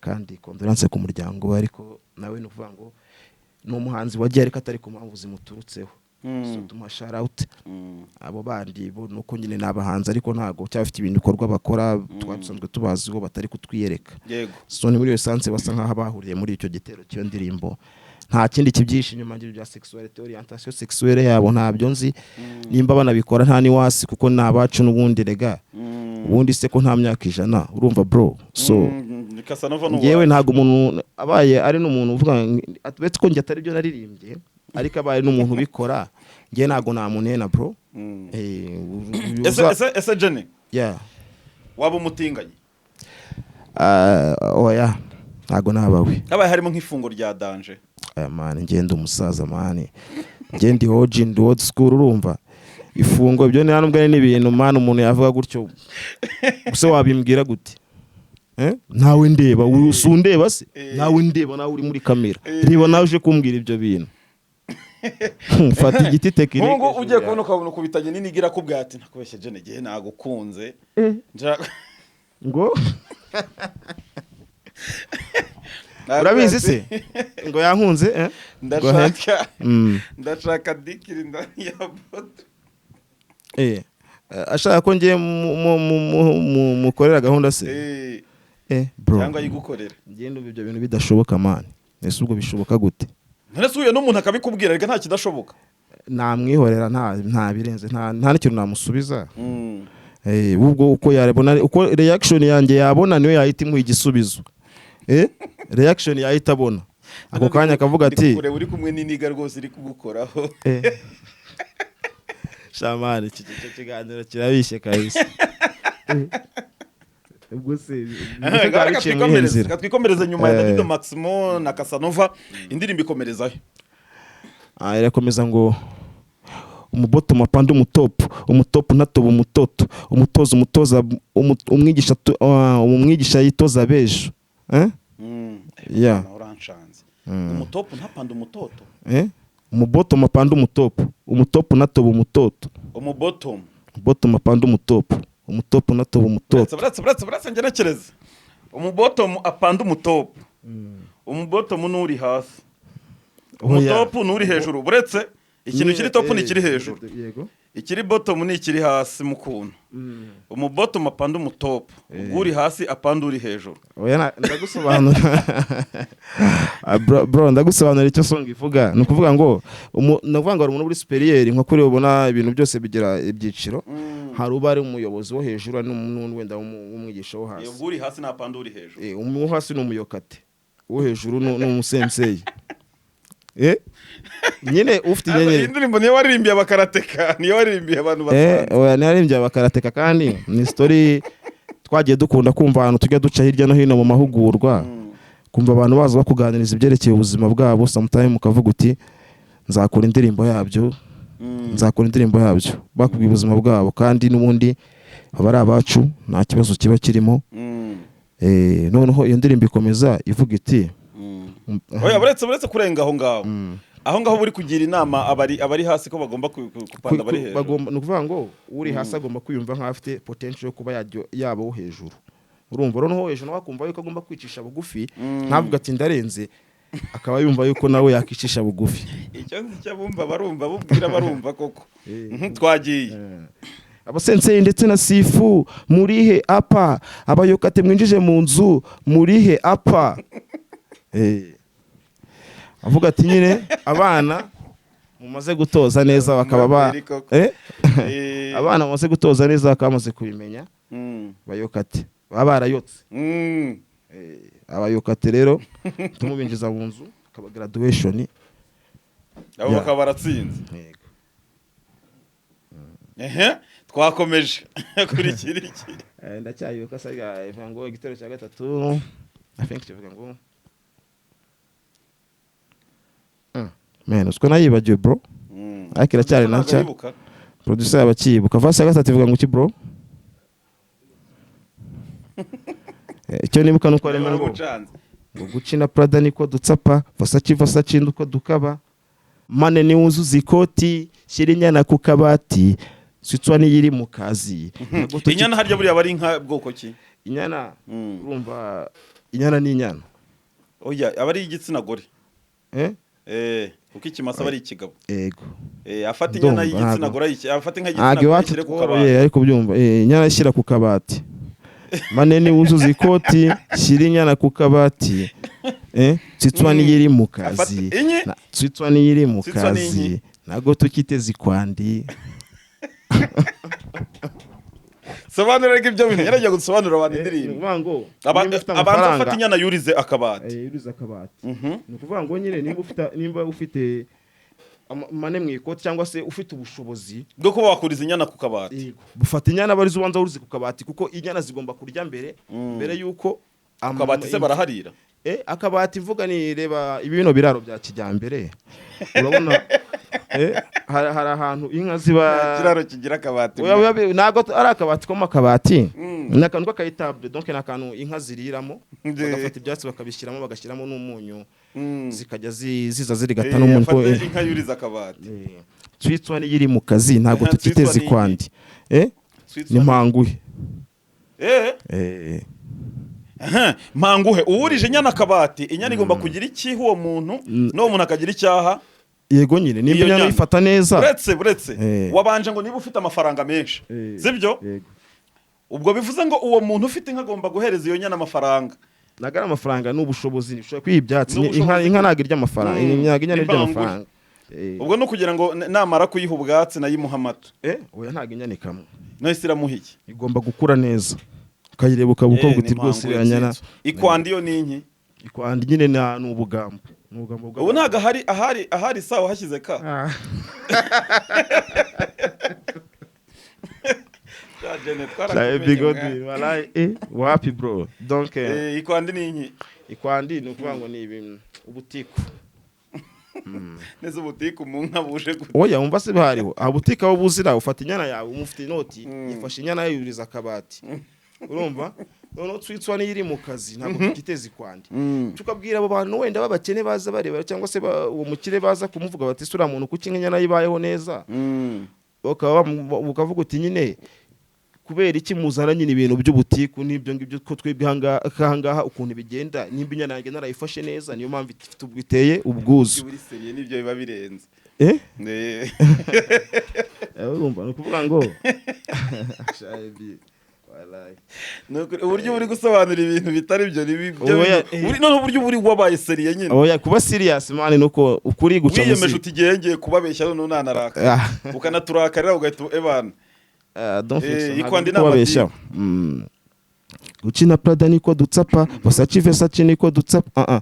Kandi condoléances ku muryango we, ariko nawe ni ukuvuga ngo ni umuhanzi wagiye ariko atari ku mpamvu zimuturutseho. So tumuha shout out. Abo bandi bo nuko nyine ni abahanzi, ariko ntabwo cyaba bafite ibintu bikorwa bakora twari dusanzwe tubaziho, batari kutwiyereka. So ni muri iyo sense basa nk'aho bahuriye muri icyo gitero cy'iyo ndirimbo, nta kindi kibyihishe inyuma bya sexualité, orientation sexuelle yabo ntabyo nzi. Nimba banabikora nta niwasi, kuko ni abacu n'ubundi rega. Ubundi se ko nta myaka 100, urumva bro? So Casanova ni ngewe uwacu. ntabwo umuntu abaye ari n'umuntu uvuga uretse ko njye atari byo naririmbye, ariko abaye n'umuntu ubikora, ngewe ntabwo namunena, bro. Ese Jenny, Yeah. waba umutinganyi? Ah, oya, ntabwo nabawe. Habaye harimo nk'ifungo rya danger? Aya man, ngenda umusaza man, ngenda OG, ndi old school. Urumva ifungo ibyo nta nubwo ari n'ibintu man umuntu yavuga gutyo gusa. Wabimbwira gute? Eh? Nawe ndeba, si undeba se? Nawe ndeba, nawe uri muri kamera, reba nawe uje kumbwira ibyo bintu. Fata igiti tekinike. Nk'ubu ugiye kubona ukabona ukubitanye n'inigira akubwira ati: "Nakubeshye Jenny, igihe nagukunze." Ngo urabizi se ngo yankunze, eh? Go ahead. Ndashaka ndashaka dikiri ndani ya boto. Ashaka ko ngiye mukorera gahunda se? Eh. Bro, Cyangwa ayigukorera. Ngende ubu ibyo bintu bidashoboka, man. Ese ubwo bishoboka gute? None se uhuye n'umuntu akabikubwira, reka, nta kidashoboka. Namwihorera, nta birenze, nta n'ikintu namusubiza. Ubwo uko yabona, uko reaction yanjye yabona, niyo yahita imuha igisubizo. Reaction yahita abona ako kanya akavuga Ndi ati kukureba uri kumwe n'iniga rwose iri kugukoraho. Shamani, iki kiganiro kirabishye kabisa. Ubwo se Reka biciye muri iyo twikomereze, nzira? reka twikomereze nyuma ya Davido Maximo na Casanova, indirimbo ikomerezayo. Ah, irakomeza ngo umuboto mapanda umutopu, umutopu ntatoba umutoto, umutoza umutoza umwigisha umwigisha yitoza bejo, eh? Yeah. Nawe uranshanze. Umutopu ntapanda umutoto. Eh? Umuboto mapanda umutopu, umutopu ntatoba umutoto. Umubotomu. Umuboto mapanda umutopu, umutopu ntatoba umutoto. Buretse, buretse, buretse, ngenekereze. Umubotomu apanda umutopu, umubotomu n'uri hasi, umutopu n'uri hejuru. Buretse, ikintu kiri top ni ikiri hejuru. Yego. Ikiri bottom ni ikiri hasi mu kuntu. Umubotomu apanda umutopu, ubwo uri hasi apanda uri hejuru. Oya, ndagusobanura. Ah, bro, ndagusobanura icyo song ivuga. Ni ukuvuga ngo ni ukuvuga ngo hari umuntu uri supérieur, nka kuri ubona ibintu byose bigira ibyiciro. Hari uba ari umuyobozi wo hejuru, hari n'undi wenda w'umwigisha wo hasi. Ubwo uri hasi napanda uri hejuru. Uwo hasi ni umuyokate, uwo hejuru ni umusensei. Nyine ufite Iyi inyenyeri. ndirimbo niyo waririmbiye abakarateka, niyo waririmbiye abantu basanzwe? Oya, naririmbye abakarateka, kandi ni story twagiye dukunda kumva ahantu tujya duca hirya no hino mu mahugurwa, kumva abantu baza bakuganiriza ibyerekeye ubuzima bwabo. Sometime ukavuga uti nzakora indirimbo yabyo, nzakora indirimbo yabyo. Bakubwiye ubuzima bwabo, kandi n'ubundi aba ari abacu, nta kibazo kiba kirimo. Noneho iyo ndirimbo ikomeza ivuga iti Oya, buretse kurenga aho ngaho, aho ngaho buri kugira inama abari hasi ko bagomba kupanda abari hejuru. Bagomba, ni ukuvuga ngo uri hasi agomba kwiyumva nk'aho afite potential yo kuba yaba uwo hejuru. Urumva, noneho hejuru nawe akumva yuko agomba kwicisha bugufi, ntavuga ati ndarenze, akaba yumva yuko nawe yakicisha bugufi. Icyo nzi cyo abumva barumva, bubwira barumva koko. Twagiye. Abasensei ndetse na sifu murihe apa? Abayokate mwinjije mu nzu murihe apa? Avuga ati nyine abana mumaze gutoza neza bakaba ba Umuraperi koko. Abana bamaze gutoza neza bakaba bamaze kubimenya, bayokate baba barayotse. Abayokate rero tumubinjiza mu nzu akaba graduation. Abo Yeah. bakaba baratsinze. Yego. Ehe, twakomeje kuri iki iki. Ndacyayibuka saga ivuga ngo igitero cya gatatu, I think kivuga ngo Man, usiko nayibagiwe, bro. Ariko iracyari na nshya. Ntabwo yibuka. Producer yaba akiyibuka. Verse ya gatatu ivuga ngo iki, bro? Icyo nibuka nuko harimo ngo Waramucanze. ngo Gucci na Prada niko dutsapa, Versace Versace nduko dukaba, mane ni wuzuza ikoti, shyira inyana ku kabati, switswa niyo iri mu kazi. Ntabwo Inyana harya buriya bari inka bwoko ki? Inyana, urumva inyana ni inyana. Oya, aba ari igitsina gore. Eh. Kuko ikimasa aba ari ikigabo. Ego. Afata inyana Ndumva, y'igitsina ntabwo. gore afata inka y'igitsina Ntabwo gore iwacu ayishyire ku tworoye, kabati. ariko byumva, inyana ishyira ku kabati, mane ni wuzuza ikoti, shyira inyana ku kabati, tsitswa niyo iri mu kazi. Afata inyi? Tsitswa niyo iri mu Tsitswa ni kazi. inyi. Ntabwo tukiteze ikwandi. Sobanura reka ibyo bintu, yaragiye gusobanurira abantu Ni indirimbo. ukuvuga ngo niba ufite Abanza amafaranga afata inyana yurize akabati. Yuriza akabati. Ni ukuvuga ngo nyine nimba ufite mane mu ikoti cyangwa se ufite ubushobozi bwo kuba wakuriza inyana ku kabati, bufata inyana barizo ubanza wurize ku kabati, kuko inyana zigomba kurya mbere mbere yuko Ku kabati se baraharira? Akabati mvuga ni reba ibino biraro bya kijyambere, urabona, hari ahantu inka ziba. Ikiraro kigira akabati? Oya, oya, ntabwo ari akabati ko mu akabati, ni akantu k'akaétable, donc ni akantu inka ziriramo, bagafata ibyatsi bakabishyiramo, bagashyiramo n'umunyu, zikajya ziza zirigata n'umunyu ko Afate inka yuriza akabati. Twitswa niyo iri mu kazi, ntabwo Tsitswa tukiteze ni ikwandi, Tsitswa ni mpanguhe. Aha, mpanguhe uwurije inyana akabati, inyana igomba kugira ikiha uwo muntu, n'uwo muntu akagira icyaha. Yego nyine, nimba Iyo inyana nyana. uyifata neza. Buretse, buretse. Eh. Wabanje ngo niba ufite amafaranga menshi, sibyo? Yego. Ubwo bivuze ngo uwo muntu ufite inka agomba guhereza iyo nyana amafaranga. Ntabwo ari amafaranga, ni ubushobozi. Ushobora kwiha ibyatsi. Ni Inka, ubushobozi. inka ntabwo irya amafaranga. Ntabwo inyana irya Imbanguri. amafaranga. Ubwo ni ukugira ngo namara kuyiha ubwatsi nayo imuha amata? Oya, ntabwo inyana ikamwa. None se iramuha iki? Igomba gukura neza, ukayireba ukaba ukavuga uti Ni rwose impango iriya nyana. y'inzu. Ikwandi yo ni inki? Ikwandi nyine ni ubugambo, ni ubugambo Ubu ntabwo ahari sawa hashyize ka. Ah. Ya Jene, Sabe twarakumenye bigodi mwa. walahi, wapi bro, donc Ikwandi ni inki? Ikwandi ni ukuvuga ngo ni ibintu ubutiku. Neza, ubutiku mu nka buje gute? Oya, wumva se hariho aha butike aho buzira, ufata inyana yawe, umufite inoti, yifashe inyana ye yuriza akabati, urumva? Noneho twitswa niyo iri mu kazi, ntabwo tukiteza ikwandi. Tukabwira abo bantu wenda b'abakene baza bareba, cyangwa se uwo mukire baza kumuvuga bati: "Ese uriya muntu kuki inyana ye ibayeho neza?" Bakaba ukavuga uti nyine kubera iki muzana nyine ibintu by'ubutiku n'ibyo ngibyo, ko twebwe ahangaha ukuntu bigenda, nimba inyana yanjye narayifashe neza, niyo mpamvu ifite ubwo iteye ubwuzu. Uri sérieux, nibyo biba birenze. Urumva, ni ukuvuga ngo Shaibi, wallahi. Ni ukuri, uburyo uri gusobanura ibintu bitari byo ni byo. Oya, Noneho uburyo uri wabaye sérieux nyine. Oya, kuba serious man nuko ukuri guca Wiyemeje munsi. uti igihe ngiye kubabeshya, none unanaraka, ukanaturakarira, ugahita ebana. Ah, don't think so. Ntabwo Ikwandi ndi ni kubabeshya. Gucci na Prada niko dutsapa, Versace Versace niko dutsapa. Ah ah.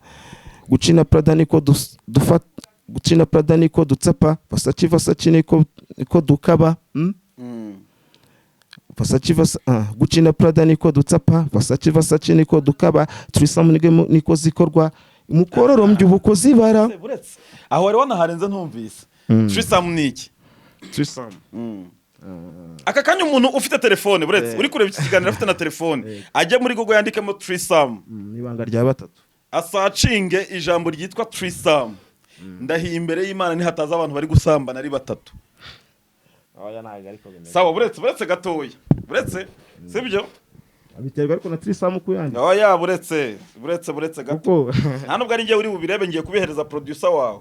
Gucci na Prada niko dufata, Gucci na Prada niko dutsapa, Versace Versace niko dukaba. Versace Versace, ah, Gucci na Prada niko dutsapa, Versace Versace niko dukaba, Threesome niko zikorwa, umukororombya ubukozi bara. Buretse aho wari wanaharenze, ntumvise. Threesome ni iki? Threesome. Aka kanya umuntu ufite telefone, buretse uri kureba iki kiganiro afite na telefone, ajya muri Google yandikemo threesome. Ibanga rya batatu. Asearchinge ijambo ryitwa threesome. Ndahiye imbere y'Imana, nihataza abantu bari gusambana ari batatu. Oya, ntabwo ariko bimeze. Sawa, buretse gatoya, buretse, sibyo? Biterwa ariko na threesome uko yanditse. Oya, buretse gato. Kuko Nta nubwo ari njye uri bubirebe, ngiye kubihereza producer wawe,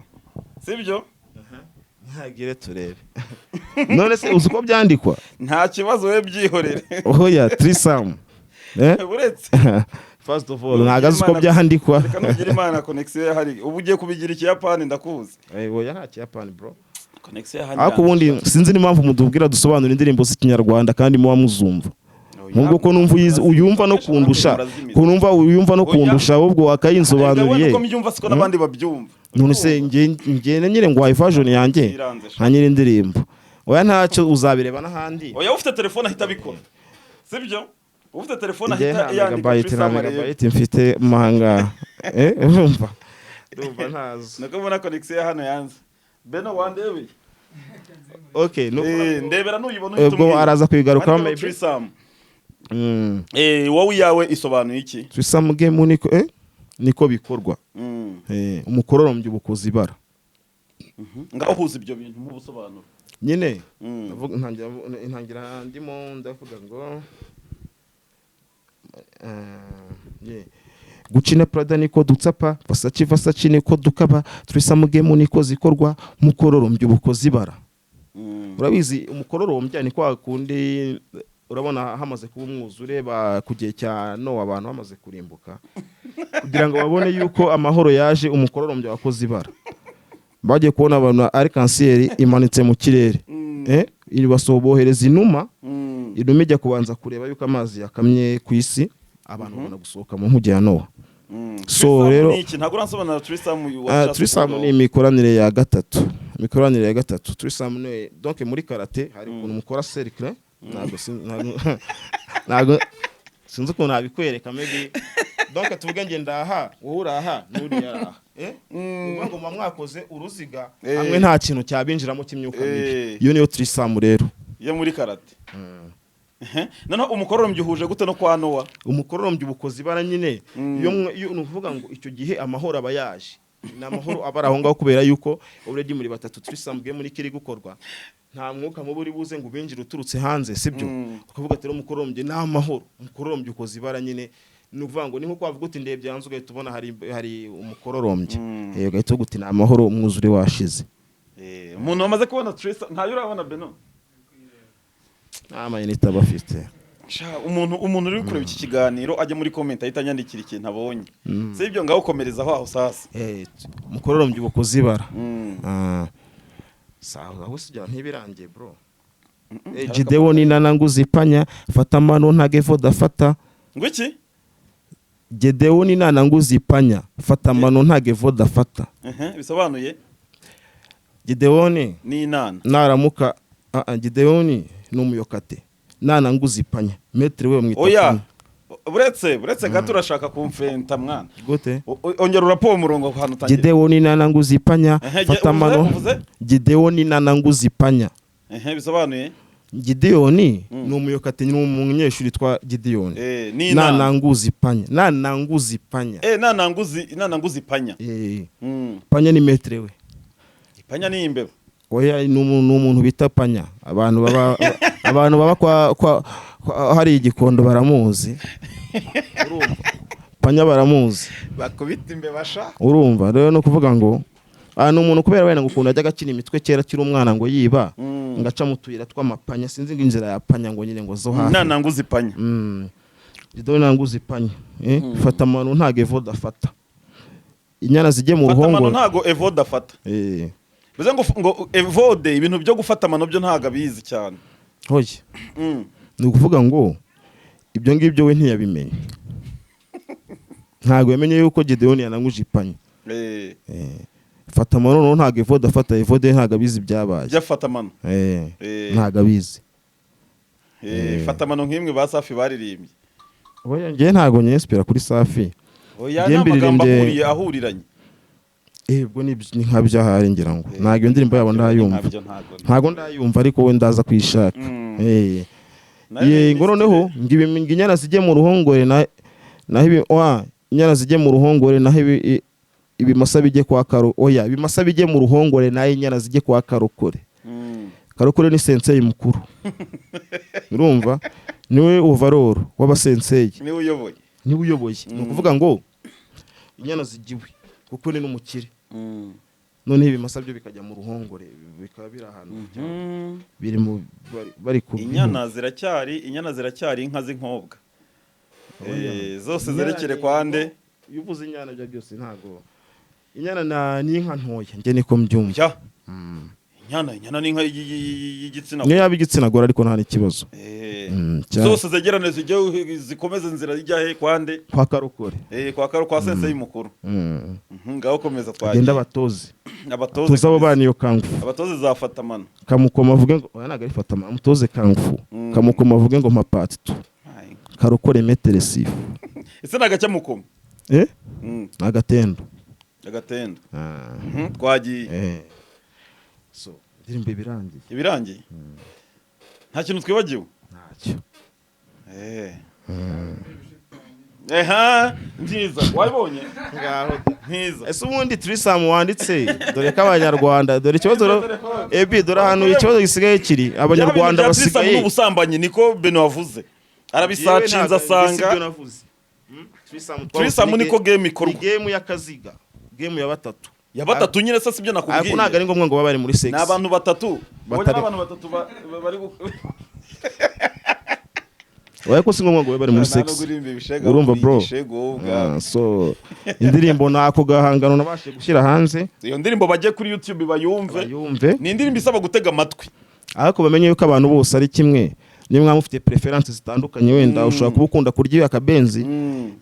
sibyo? Ntagire turebe. None se uzi uko byandikwa? Nta kibazo, we byihorere. Oya, threesome. Eh? Buretse. First of all, ntabwo azi uko byandikwa. Reka nugira Imana connexion yahari, ubu ugiye kubigira Ikiyapani, ndakuzi. Oya, nta Kiyapani bro. Connexion yahari. Ariko ubundi sinzi n'impamvu mutubwira dusobanura indirimbo z'Ikinyarwanda kandi muba muzumva. Nubwo ko numva uyumva no kundusha, ko numva uyumva no kundusha, ahubwo wakayinsobanuriye. Uko mbyumva siko n'abandi babyumva. None se nge nyine ngo wayi version yanjye Iranze sha. nka nyiri indirimbo. Oya, ntacyo, uzabireba n'ahandi. Oya, ufite telefone ahita abikora, sibyo? Ufite telefone Njye ahita nta yandika megabyte, nta threesome arebe. megabyte mfite manga. Urumva? Ndumva ntazo. Nuko mbona connexion ya hano yanze. Beno, wandebeye? Okay, no. Ndebera nuyibona uhita Ubwo umbwira. araza kuyigarukaho Wandikemo maybe. threesome. Wowe iyawe isobanuye iki? Threesome game niko bikorwa. Umukororombya ubukozi ibara. Ngaho huza ibyo bintu mu busobanuro. Nyine ndavuga, ntangira ndimo ndavuga ngo yeah. Gucci na Prada niko dutsapa, Versace Versace niko dukaba, Threesome game niko zikorwa, mukororombya ubukozi ibara. Urabizi, umukororombya ni kwa kundi urabona hamaze kuba umwuzure ku gihe cya Nowa, abantu bamaze kurimbuka, kugira ngo babone yuko amahoro yaje, umukororombya wakoze ibara, bagiye kubona abantu ari kanseri imanitse mu kirere. Bohereza inuma. Inuma ijya kubanza kureba yuko amazi yakamye ku isi, abantu babona gusohoka mu nkuge ya Nowa. So, Threesome rero ni iki? Ntabwo uransobanura threesome. Threesome ni imikoranire ya gatatu, imikoranire ya gatatu. Threesome ni, donc muri karate hari ukuntu mukora cercle. Ntabwo sinzi ukuntu nabikwereka. Maybe, donc tuvuge nge ndaha, wowe uraha, n'uriya araha, ni ukuvuga ngo muba mwakoze uruziga hamwe, nta kintu cyabinjiramo cy'imyuka mibi. Iyo niyo threesome rero. Yo muri karate. Noneho umukororombya uhuje gute no kwa Nowa? Umukororombya ubukozi ibara nyine, iyo ni ukuvuga ngo icyo gihe amahoro aba yaje, ni amahoro aba ari aho ngaho, kubera yuko already muri batatu, threesome muri kiri gukorwa, nta mwuka mubi uri buze ngo ubinjire uturutse hanze, sibyo? Ukavuga ati rero umukororombya ni amahoro, umukororombya ukoze ibara nyine, ni ukuvuga ngo ni nko kwavuga uti ndebye hanze ugahita ubona hari umukororombya. Ugahita uvuga uti ni amahoro, umwuzure washize. Umuntu wamaze kubona threesome, ntayo urabona, Beno? Nta mayinite aba afite. Sha, umuntu uri kureba iki kiganiro ajya muri comment ahita anyandikira ikintu abonye. Si ibyo, ngaho komereza aho sasa. Mukororombya uba kuzibara. Ah. Sawa, aho sijya ntibirangiye, bro. Gideon nana nguzipanya, fata mano ntagevo dafata. Ngo iki? Gideon nana nguzipanya, fata mano ntagevo dafata. Bisobanuye? Gideon Ni inana. Naramuka, ah ah, Gideon ni umuyokate. Nana nguzipanya, maître we mwita Oya. panya. Buretse gato, urashaka kumfenta, mwana. Gute? Ongera urapo umurongo ahantu utangira. Gideon nana nguzipanya, fata Uvuze? mano. Uvuze? Gideon nana nguzipanya. Bisobanuye? Gideon ni umuyokate, ni umunyeshuri witwa Gideon. Ni inana. Nananguzi panya, nananguzi panya. Nana nguzi panya. Panya ni maître we. Panya ni imbeba. Oya, ni umuntu bita Panya. Abantu baba kwa hari igikondo baramuzi. Urumva, Panya baramuzi. Bakubita imbeba sha. Urumva rero, no kuvuga ngo ni umuntu kubera wenda ngo ukuntu yajyaga akina imitwe kera akiri umwana, ngo yiba, ngo aca mu tuyira tw'amapanya, sinzi ngo inzira ya panya, ngo nyine ngo zo hafi. Nana nguzi panya. Gideon nanguzi panya, fata amano ntago evoda afata, inyana zijye mu Fata amano. ruhongore. Ntago evode afata. Bivuze ngo evode ibintu byo gufata amano byo ntago abizi cyane. Hoya. Ni ukuvuga ngo ibyo ngibyo we ntiyabimenye, ntabwo yamenye yuko Gideon yananguje ipanya. Fata amano noneho ntabwo evode afata, evode ntabwo abizi ibyabaye. Jya fata amano. Ntabwo abizi. Fata amano nk'imwe ba Safi baririmbye. Oya, njyewe ntabwo nyesipira kuri Safi. Oya, Njye ni amagambo mbiririmbye- ahuriranye. Ubwo ni nka byahari, ngira ngo ntabwo iyo ndirimbo yabo ndayumva. Ntabyo, ntabwo. Ntabwo ndayumva, ariko we ndaza kuyishaka. Nayo Ye, ni ngo noneho ngo inyana zijye mu ruhongore naho ibi wa inyana zijye mu ruhongore, naho ibimasa bijye kwa karo. Oya, ibimasa bijye mu ruhongore, naho inyana zijye kwa Karokore. Karokore ni sensei mukuru, urumva, niwe overall w'abasensei. Niwe uyoboye. Niwe uyoboye. Ni ukuvuga ngo inyana zigiwe kuko ni n'umukire, noneho ibimasa byo bikajya mu ruhongore, bikaba biri ahantu biri mu bari ku Inyana ziracyari inka z'inkobwa. Zose zerekere kwa nde? Iyo uvuze inyana, ibyo byose ntabwo inyana ni inka ntoya, njye niko mbyumva. Jya inyana ni inka y'igitsina. Niyo yaba igitsina gore, ariko nta n'ikibazo. Zose zegerane, zijye zikomeze inzira ijya he, kwa nde? Kwa Karokore. Kwa sensei mukuru. Ngaho komeza, twagiye. Agenda abatoze. Abatoze. Tuzi abo bana iyo kung fu. Abatoze zafata amano. Kamukoma avuge ngo oya, ntabwo ari fata amano, mutoze kung fu. Kamukoma avuge ngo mpa part two. Ai. Karokore maître sifu. Ese ni agacyamukoma? Ni agatendo. Agatendo. Ah. Twagiye. So indirimbo ibirangiye. Ibirangiye, nta kintu twibagiwe? Ntacyo. Eha, nziza wabibonye, ntiza. Ese ubundi threesome wanditse, dore ko Abanyarwanda, dore ikibazo ebi, dore ahantu ikibazo gisigaye kiri, Abanyarwanda basigaye N'ubusambanyi, niko Beno wavuze, arabisacinze asanga threesome niko game ikorwa. Ni game y'akaziga, game ya batatu. Ya batatu nyine se, sibyo Ariko nakubwiye? ntabwo ari ngombwa ngo babe bari muri sex. Ni abantu batatu ubonye. N'abantu batatu bari Oya, ko si ngombwa ngo babe bari muri sex. Urumva, bro? Ah, so indirimbo nako gahangano nabashije gushyira hanze. Iyo ndirimbo bajye kuri YouTube bayumve. Bayumve. Ni indirimbo isaba gutega amatwi. Ariko bamenye yuko abantu bose ari kimwe, niyo mwaba mufite preference zitandukanye, wenda ushobora kuba ukunda kurya akabenzi,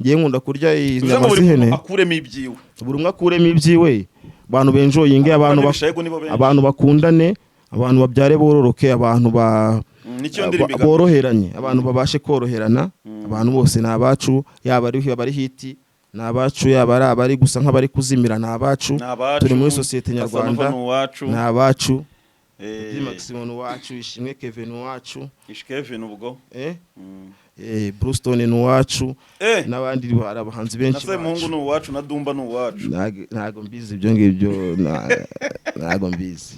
ngiye nkunda kurya Bivuze inyama ngo buri z'ihene. muntu akuremo ibyiwe. Buri umwe akuremo ibyiwe, abantu benjoyinge, abantu Ibishego nibo benshi. abantu bakundane, abantu babyare bororoke, abantu ba Nicyo ndirimbo igamije. boroheranye, abantu babashe koroherana. Abantu bose ni abacu, yaba ari abari hit ni abacu, yaba ari abari gusa nk'abari kuzimira ni abacu. Ni abacu. Turi muri sosiyete nyarwanda. Casanova ni uwacu. Ni abacu. Maximum ni uwacu, Ishimwe Kevin ni uwacu. Ish Kevin ubwo. Brewston ni uwacu. N'abandi hari abahanzi Na benshi Semuhungu bacu. ni uwacu, na Dumba ni uwacu. Ntago mbizi ibyo ngibyo, ntago mbizi.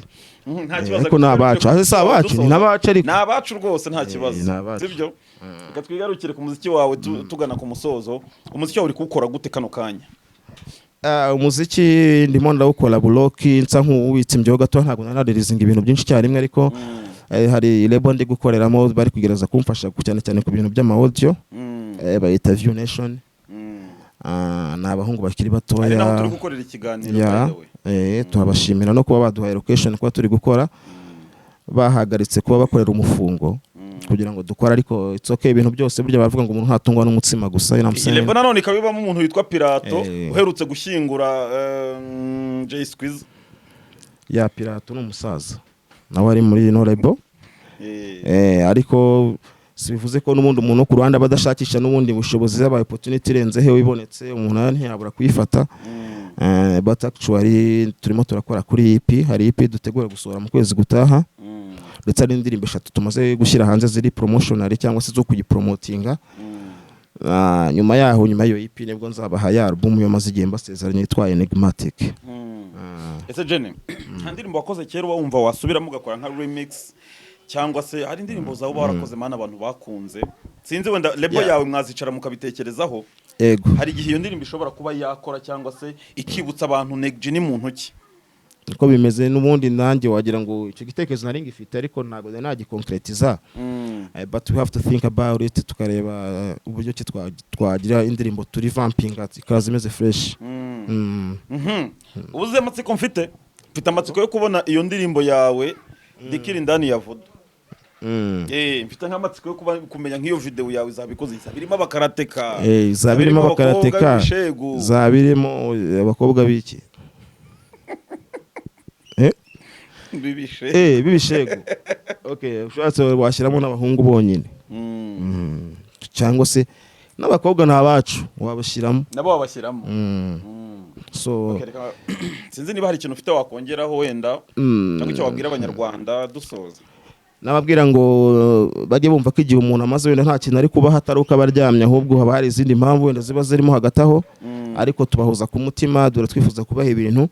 Nta kibazo. Ariko ni abacu. Ase si abacu, ni n'abacu ariko. Ni abacu rwose, nta kibazo. Ni abacu. Sibyo, reka twigarukire ku muziki wawe, tugana ku musozo. Umuziki wawe uri kuwukora gute kano kanya? Ah, umuziki ndimo ndawukora buroki, nsa nk'uwitsimbyeho gato, ntabwo nanaririzinga ibintu byinshi icyarimwe, ariko Hari label ndi gukoreramo, bari kugerageza kumfasha cyane cyane ku bintu by'ama audio. Bayita View Nation. Ah, ni abahungu bakiri Ari naho batoya. turi gukorera ikiganiro, Ya, by the way. Turabashimira no kuba baduhaye location, kuba turi gukora, bahagaritse kuba bakorera umufungo kugira ngo dukore. Ariko it's okay, ibintu byose burya baravuga ngo umuntu ntatungwa n'umutsima gusa, you know what I'm Iyi saying? label nanone ikaba ibamo umuntu witwa Pirato, uherutse gushyingura Jay Squeeze. Ya, Pirato ni umusaza, nawe ari muri ino label. Ariko si bivuze ko n'ubundi umuntu wo ku ruhande aba adashakisha n'ubundi bushobozi. Yabaye opportunity irenze he ibonetse, umuntu nawe ntiyabura kuyifata. But actually turimo turakora kuri EP. Hari EP dutegura gusohora mu kwezi gutaha, ndetse hari n'indirimbo eshatu tumaze gushyira hanze ziri promotional cyangwa se zo kuyipromotinga. Ah, nyuma yaho, nyuma y'iyo EP, nibwo nzabaha ya album yo maze igihe mbasezeranye yitwa Enigmatic. Ese Genie, nta ndirimbo wakoze kera uba wumva wasubiramo ugakora nka remix, cyangwa se hari indirimbo zawe uba warakoze, mana, abantu bakunze? Sinzi, wenda label yawe mwazicara mukabitekerezaho. Ego. Hari igihe iyo ndirimbo ishobora kuba yakora cyangwa se ikibutsa abantu Neg G ni muntu ki. Niko bimeze n'ubundi. Nanjye wagira ngo icyo gitekerezo nari ngifite, ariko ntabwo nari nagikonkretiza. But we have to think about it, tukareba uburyo ki twagira indirimbo turi vampinga ikaza imeze fresh. Ubuze amatsiko, mfite amatsiko yo kubona iyo ndirimbo yawe dikiri ndani ya vodo. Mfite nk'amatsiko yo kuba kumenya nk'iyo video yawe izaba ikoze, izaba irimo abakarateka, Izaba irimo abakobwa abakarateka, b'ibishegu. Izaba irimo abakobwa b'iki? B'ibishe. B'ibishegu. Okay, ushatse washyiramo n'abahungu bonyine. Cyangwa se n'abakobwa ni abacu, wabashyiramo. Nabo wabashyiramo. So Okay, sinzi niba hari ikintu ufite wakongeraho wenda, cyangwa icyo wabwira Abanyarwanda dusoza. Nababwira ngo bajye bumva ko igihe umuntu amaze wenda nta kintu ari kubaho atari uko aba aryamye, ahubwo haba hari izindi mpamvu wenda ziba zirimo hagati aho. Ariko tubahoza ku mutima, dore twifuza kubaha ibintu.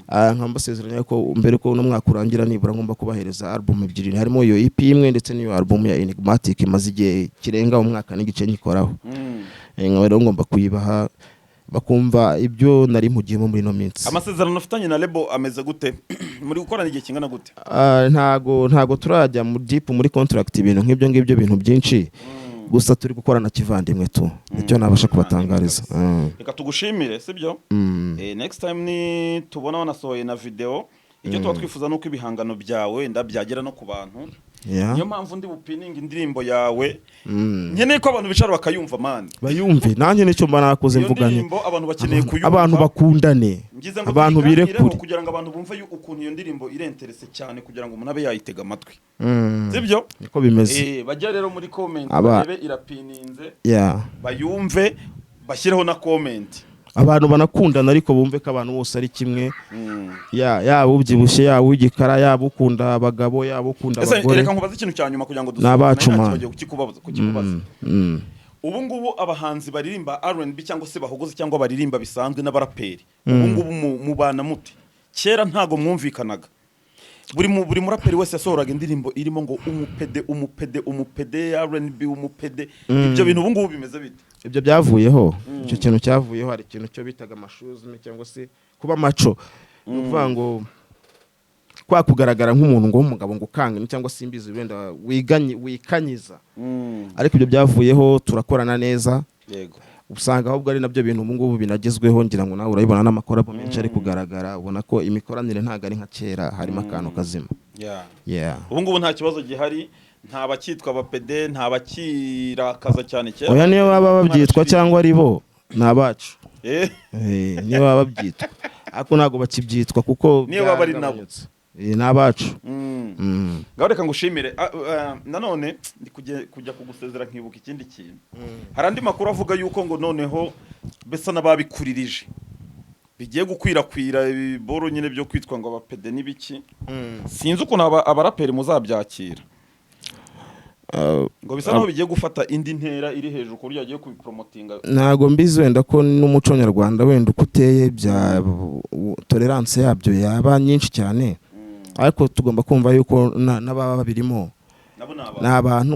Ah, nkaba mbasezeranya ko mbere ko uno mwaka urangira nibura ngomba kubahereza album ebyiri, harimo iyo EP imwe ndetse n'iyo album ya Enigmatic imaze igihe kirenga umwaka n'igice nyikoraho. Nkaba rero ngomba kuyibaha bakumva ibyo nari mpugiyemo muri ino minsi. Amasezerano ufitanye na label ameze gute? Muri gukorana igihe kingana gute? Ah, ntago turajya mu deep muri contract, ibintu nk'ibyo ngibyo, bintu byinshi. Gusa turi gukorana kivandimwe tu, nicyo nabasha kubatangariza. Reka tugushimire, sibyo? Mm. Next time ni tubona wanasohoye na video, icyo tuba twifuza nuko ibihangano byawe wenda byagera no ku bantu. Niyo mpamvu ndi bupininga indirimbo yawe. Nkeneye ko abantu bicara bakayumva, man. Bayumve, nanjye nicyo mba nakoze. Iyo Mvuganye ndirimbo abantu bakeneye kuyumva. Abantu bakundane, Ngize ngo abantu tuyiganireho birekure. kugira ngo abantu bumve ukuntu iyo ndirimbo irenterese cyane, kugira ngo umuntu abe yayitega amatwi. Sibyo? Niko bimeze. Bajya rero muri comment, barebe irapininze, bayumve, bashyireho na comment. Abantu banakundana, ariko bumve ko abantu bose ari kimwe. Yaba ubyibushye, yaba uw'igikara, yaba ukunda abagabo, yaba ukunda Ese abagore. reka nkubaze ikintu cya nyuma kugira ngo Ni abacu, nari man. nakibagiwe kukikubaza. Ubu ngubu abahanzi baririmba R&B cyangwa se bahogoze cyangwa baririmba bisanzwe n'abaraperi, ubu ngubu mubana mute? Kera ntago mwumvikanaga. Buri muraperi wese yasohoraga indirimbo irimo ngo umupede, umupede, umupede, R&B, umupede. Ibyo bintu ubu ngubu bimeze bite? Ibyo byavuyeho, icyo kintu cyavuyeho. Hari ikintu cyo bitaga amashuzme cyangwa se kuba macho, ni ukuvuga ngo kwa kugaragara nk'umuntu ngo w'umugabo, ngo ukanga cyangwa simbizi, wenda wiganye, wikanyiza. Ariko ibyo byavuyeho, turakorana neza. Usanga ahubwo ari nabyo bintu ubu ngubu binagezweho. Ngira ngo nawe urabibona n'amakorabo menshi ari kugaragara, ubona ko imikoranire ntabwo ari nka kera, harimo akantu kazima. Yeah. Ubu ngubu nta kibazo gihari, nta bakitwa abapede, nta bakirakaza cyane kera. Oya, niyo baba babyitwa cyangwa ari bo, ni abacu. Niyo baba babyitwa, ariko ntabwo bakibyitwa kuko Niyo baba ari nabo. byaragabanyutse. Ni abacu. Ngaho reka ngushimire. Nanone ndi kujya kugusezera nkibuka ikindi kintu. Hari andi makuru avuga yuko ngo noneho besa n'ababikuririje bigiye gukwirakwira ibiboro nyine byo kwitwa ngo abapede n'ibiki. Sinzi ukuntu abaraperi muzabyakira. Ngo bisa naho bigiye gufata indi ntera iri hejuru ku buryo bagiye kubiporomotinga. Ntabwo mbizi, wenda ko n'umuco nyarwanda wenda uko uteye bya tolerance yabyo yaba nyinshi cyane, ariko tugomba kumva yuko n'ababa babirimo nabo ni abantu. Ni abantu,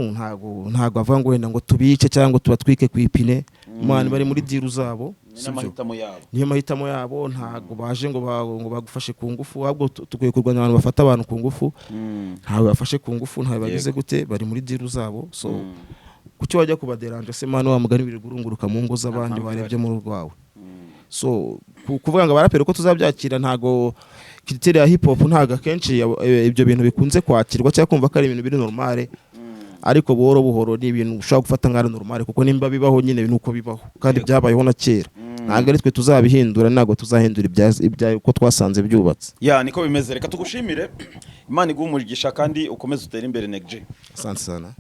ntabwo avuga ngo wenda ngo tubice cyangwa ngo tubatwike ku ipine. Man, bari muri deal zabo, Ni sibyo? n'amahitamo yabo. Niyo mahitamo yabo. Ntabwo baje ngo bagufashe ku ngufu, ahubwo tukwiye kurwanya abantu bafata abantu ku ngufu. Ntawe bafashe ku ngufu, ntawe bagize gute, bari muri deal zabo. So kuki wajya kubaderanja se, man? Wa mugani biri gurunguruka mu ngo z'abandi, Nta mpamvu. warebye mu rugo rwawe. So kuvuga ngo abaraperi uko tuzabyakira, ntago culture ya hip hop, ntago akenshi ibyo bintu bikunze kwakirwa cyangwa kumva ko ari ibintu biri normale. Ariko buhoro buhoro ni ibintu ushobora gufata nk'ari normale, kuko nimba bibaho nyine ni uko bibaho, kandi byabayeho na kera. Ntabwo ari twe tuzabihindura, ntabwo tuzahindura uko twasanze byubatse. Ya, niko bimeze. Reka tugushimire, Imana iguhe umugisha kandi ukomeze utere imbere, Neg G. Asante sana.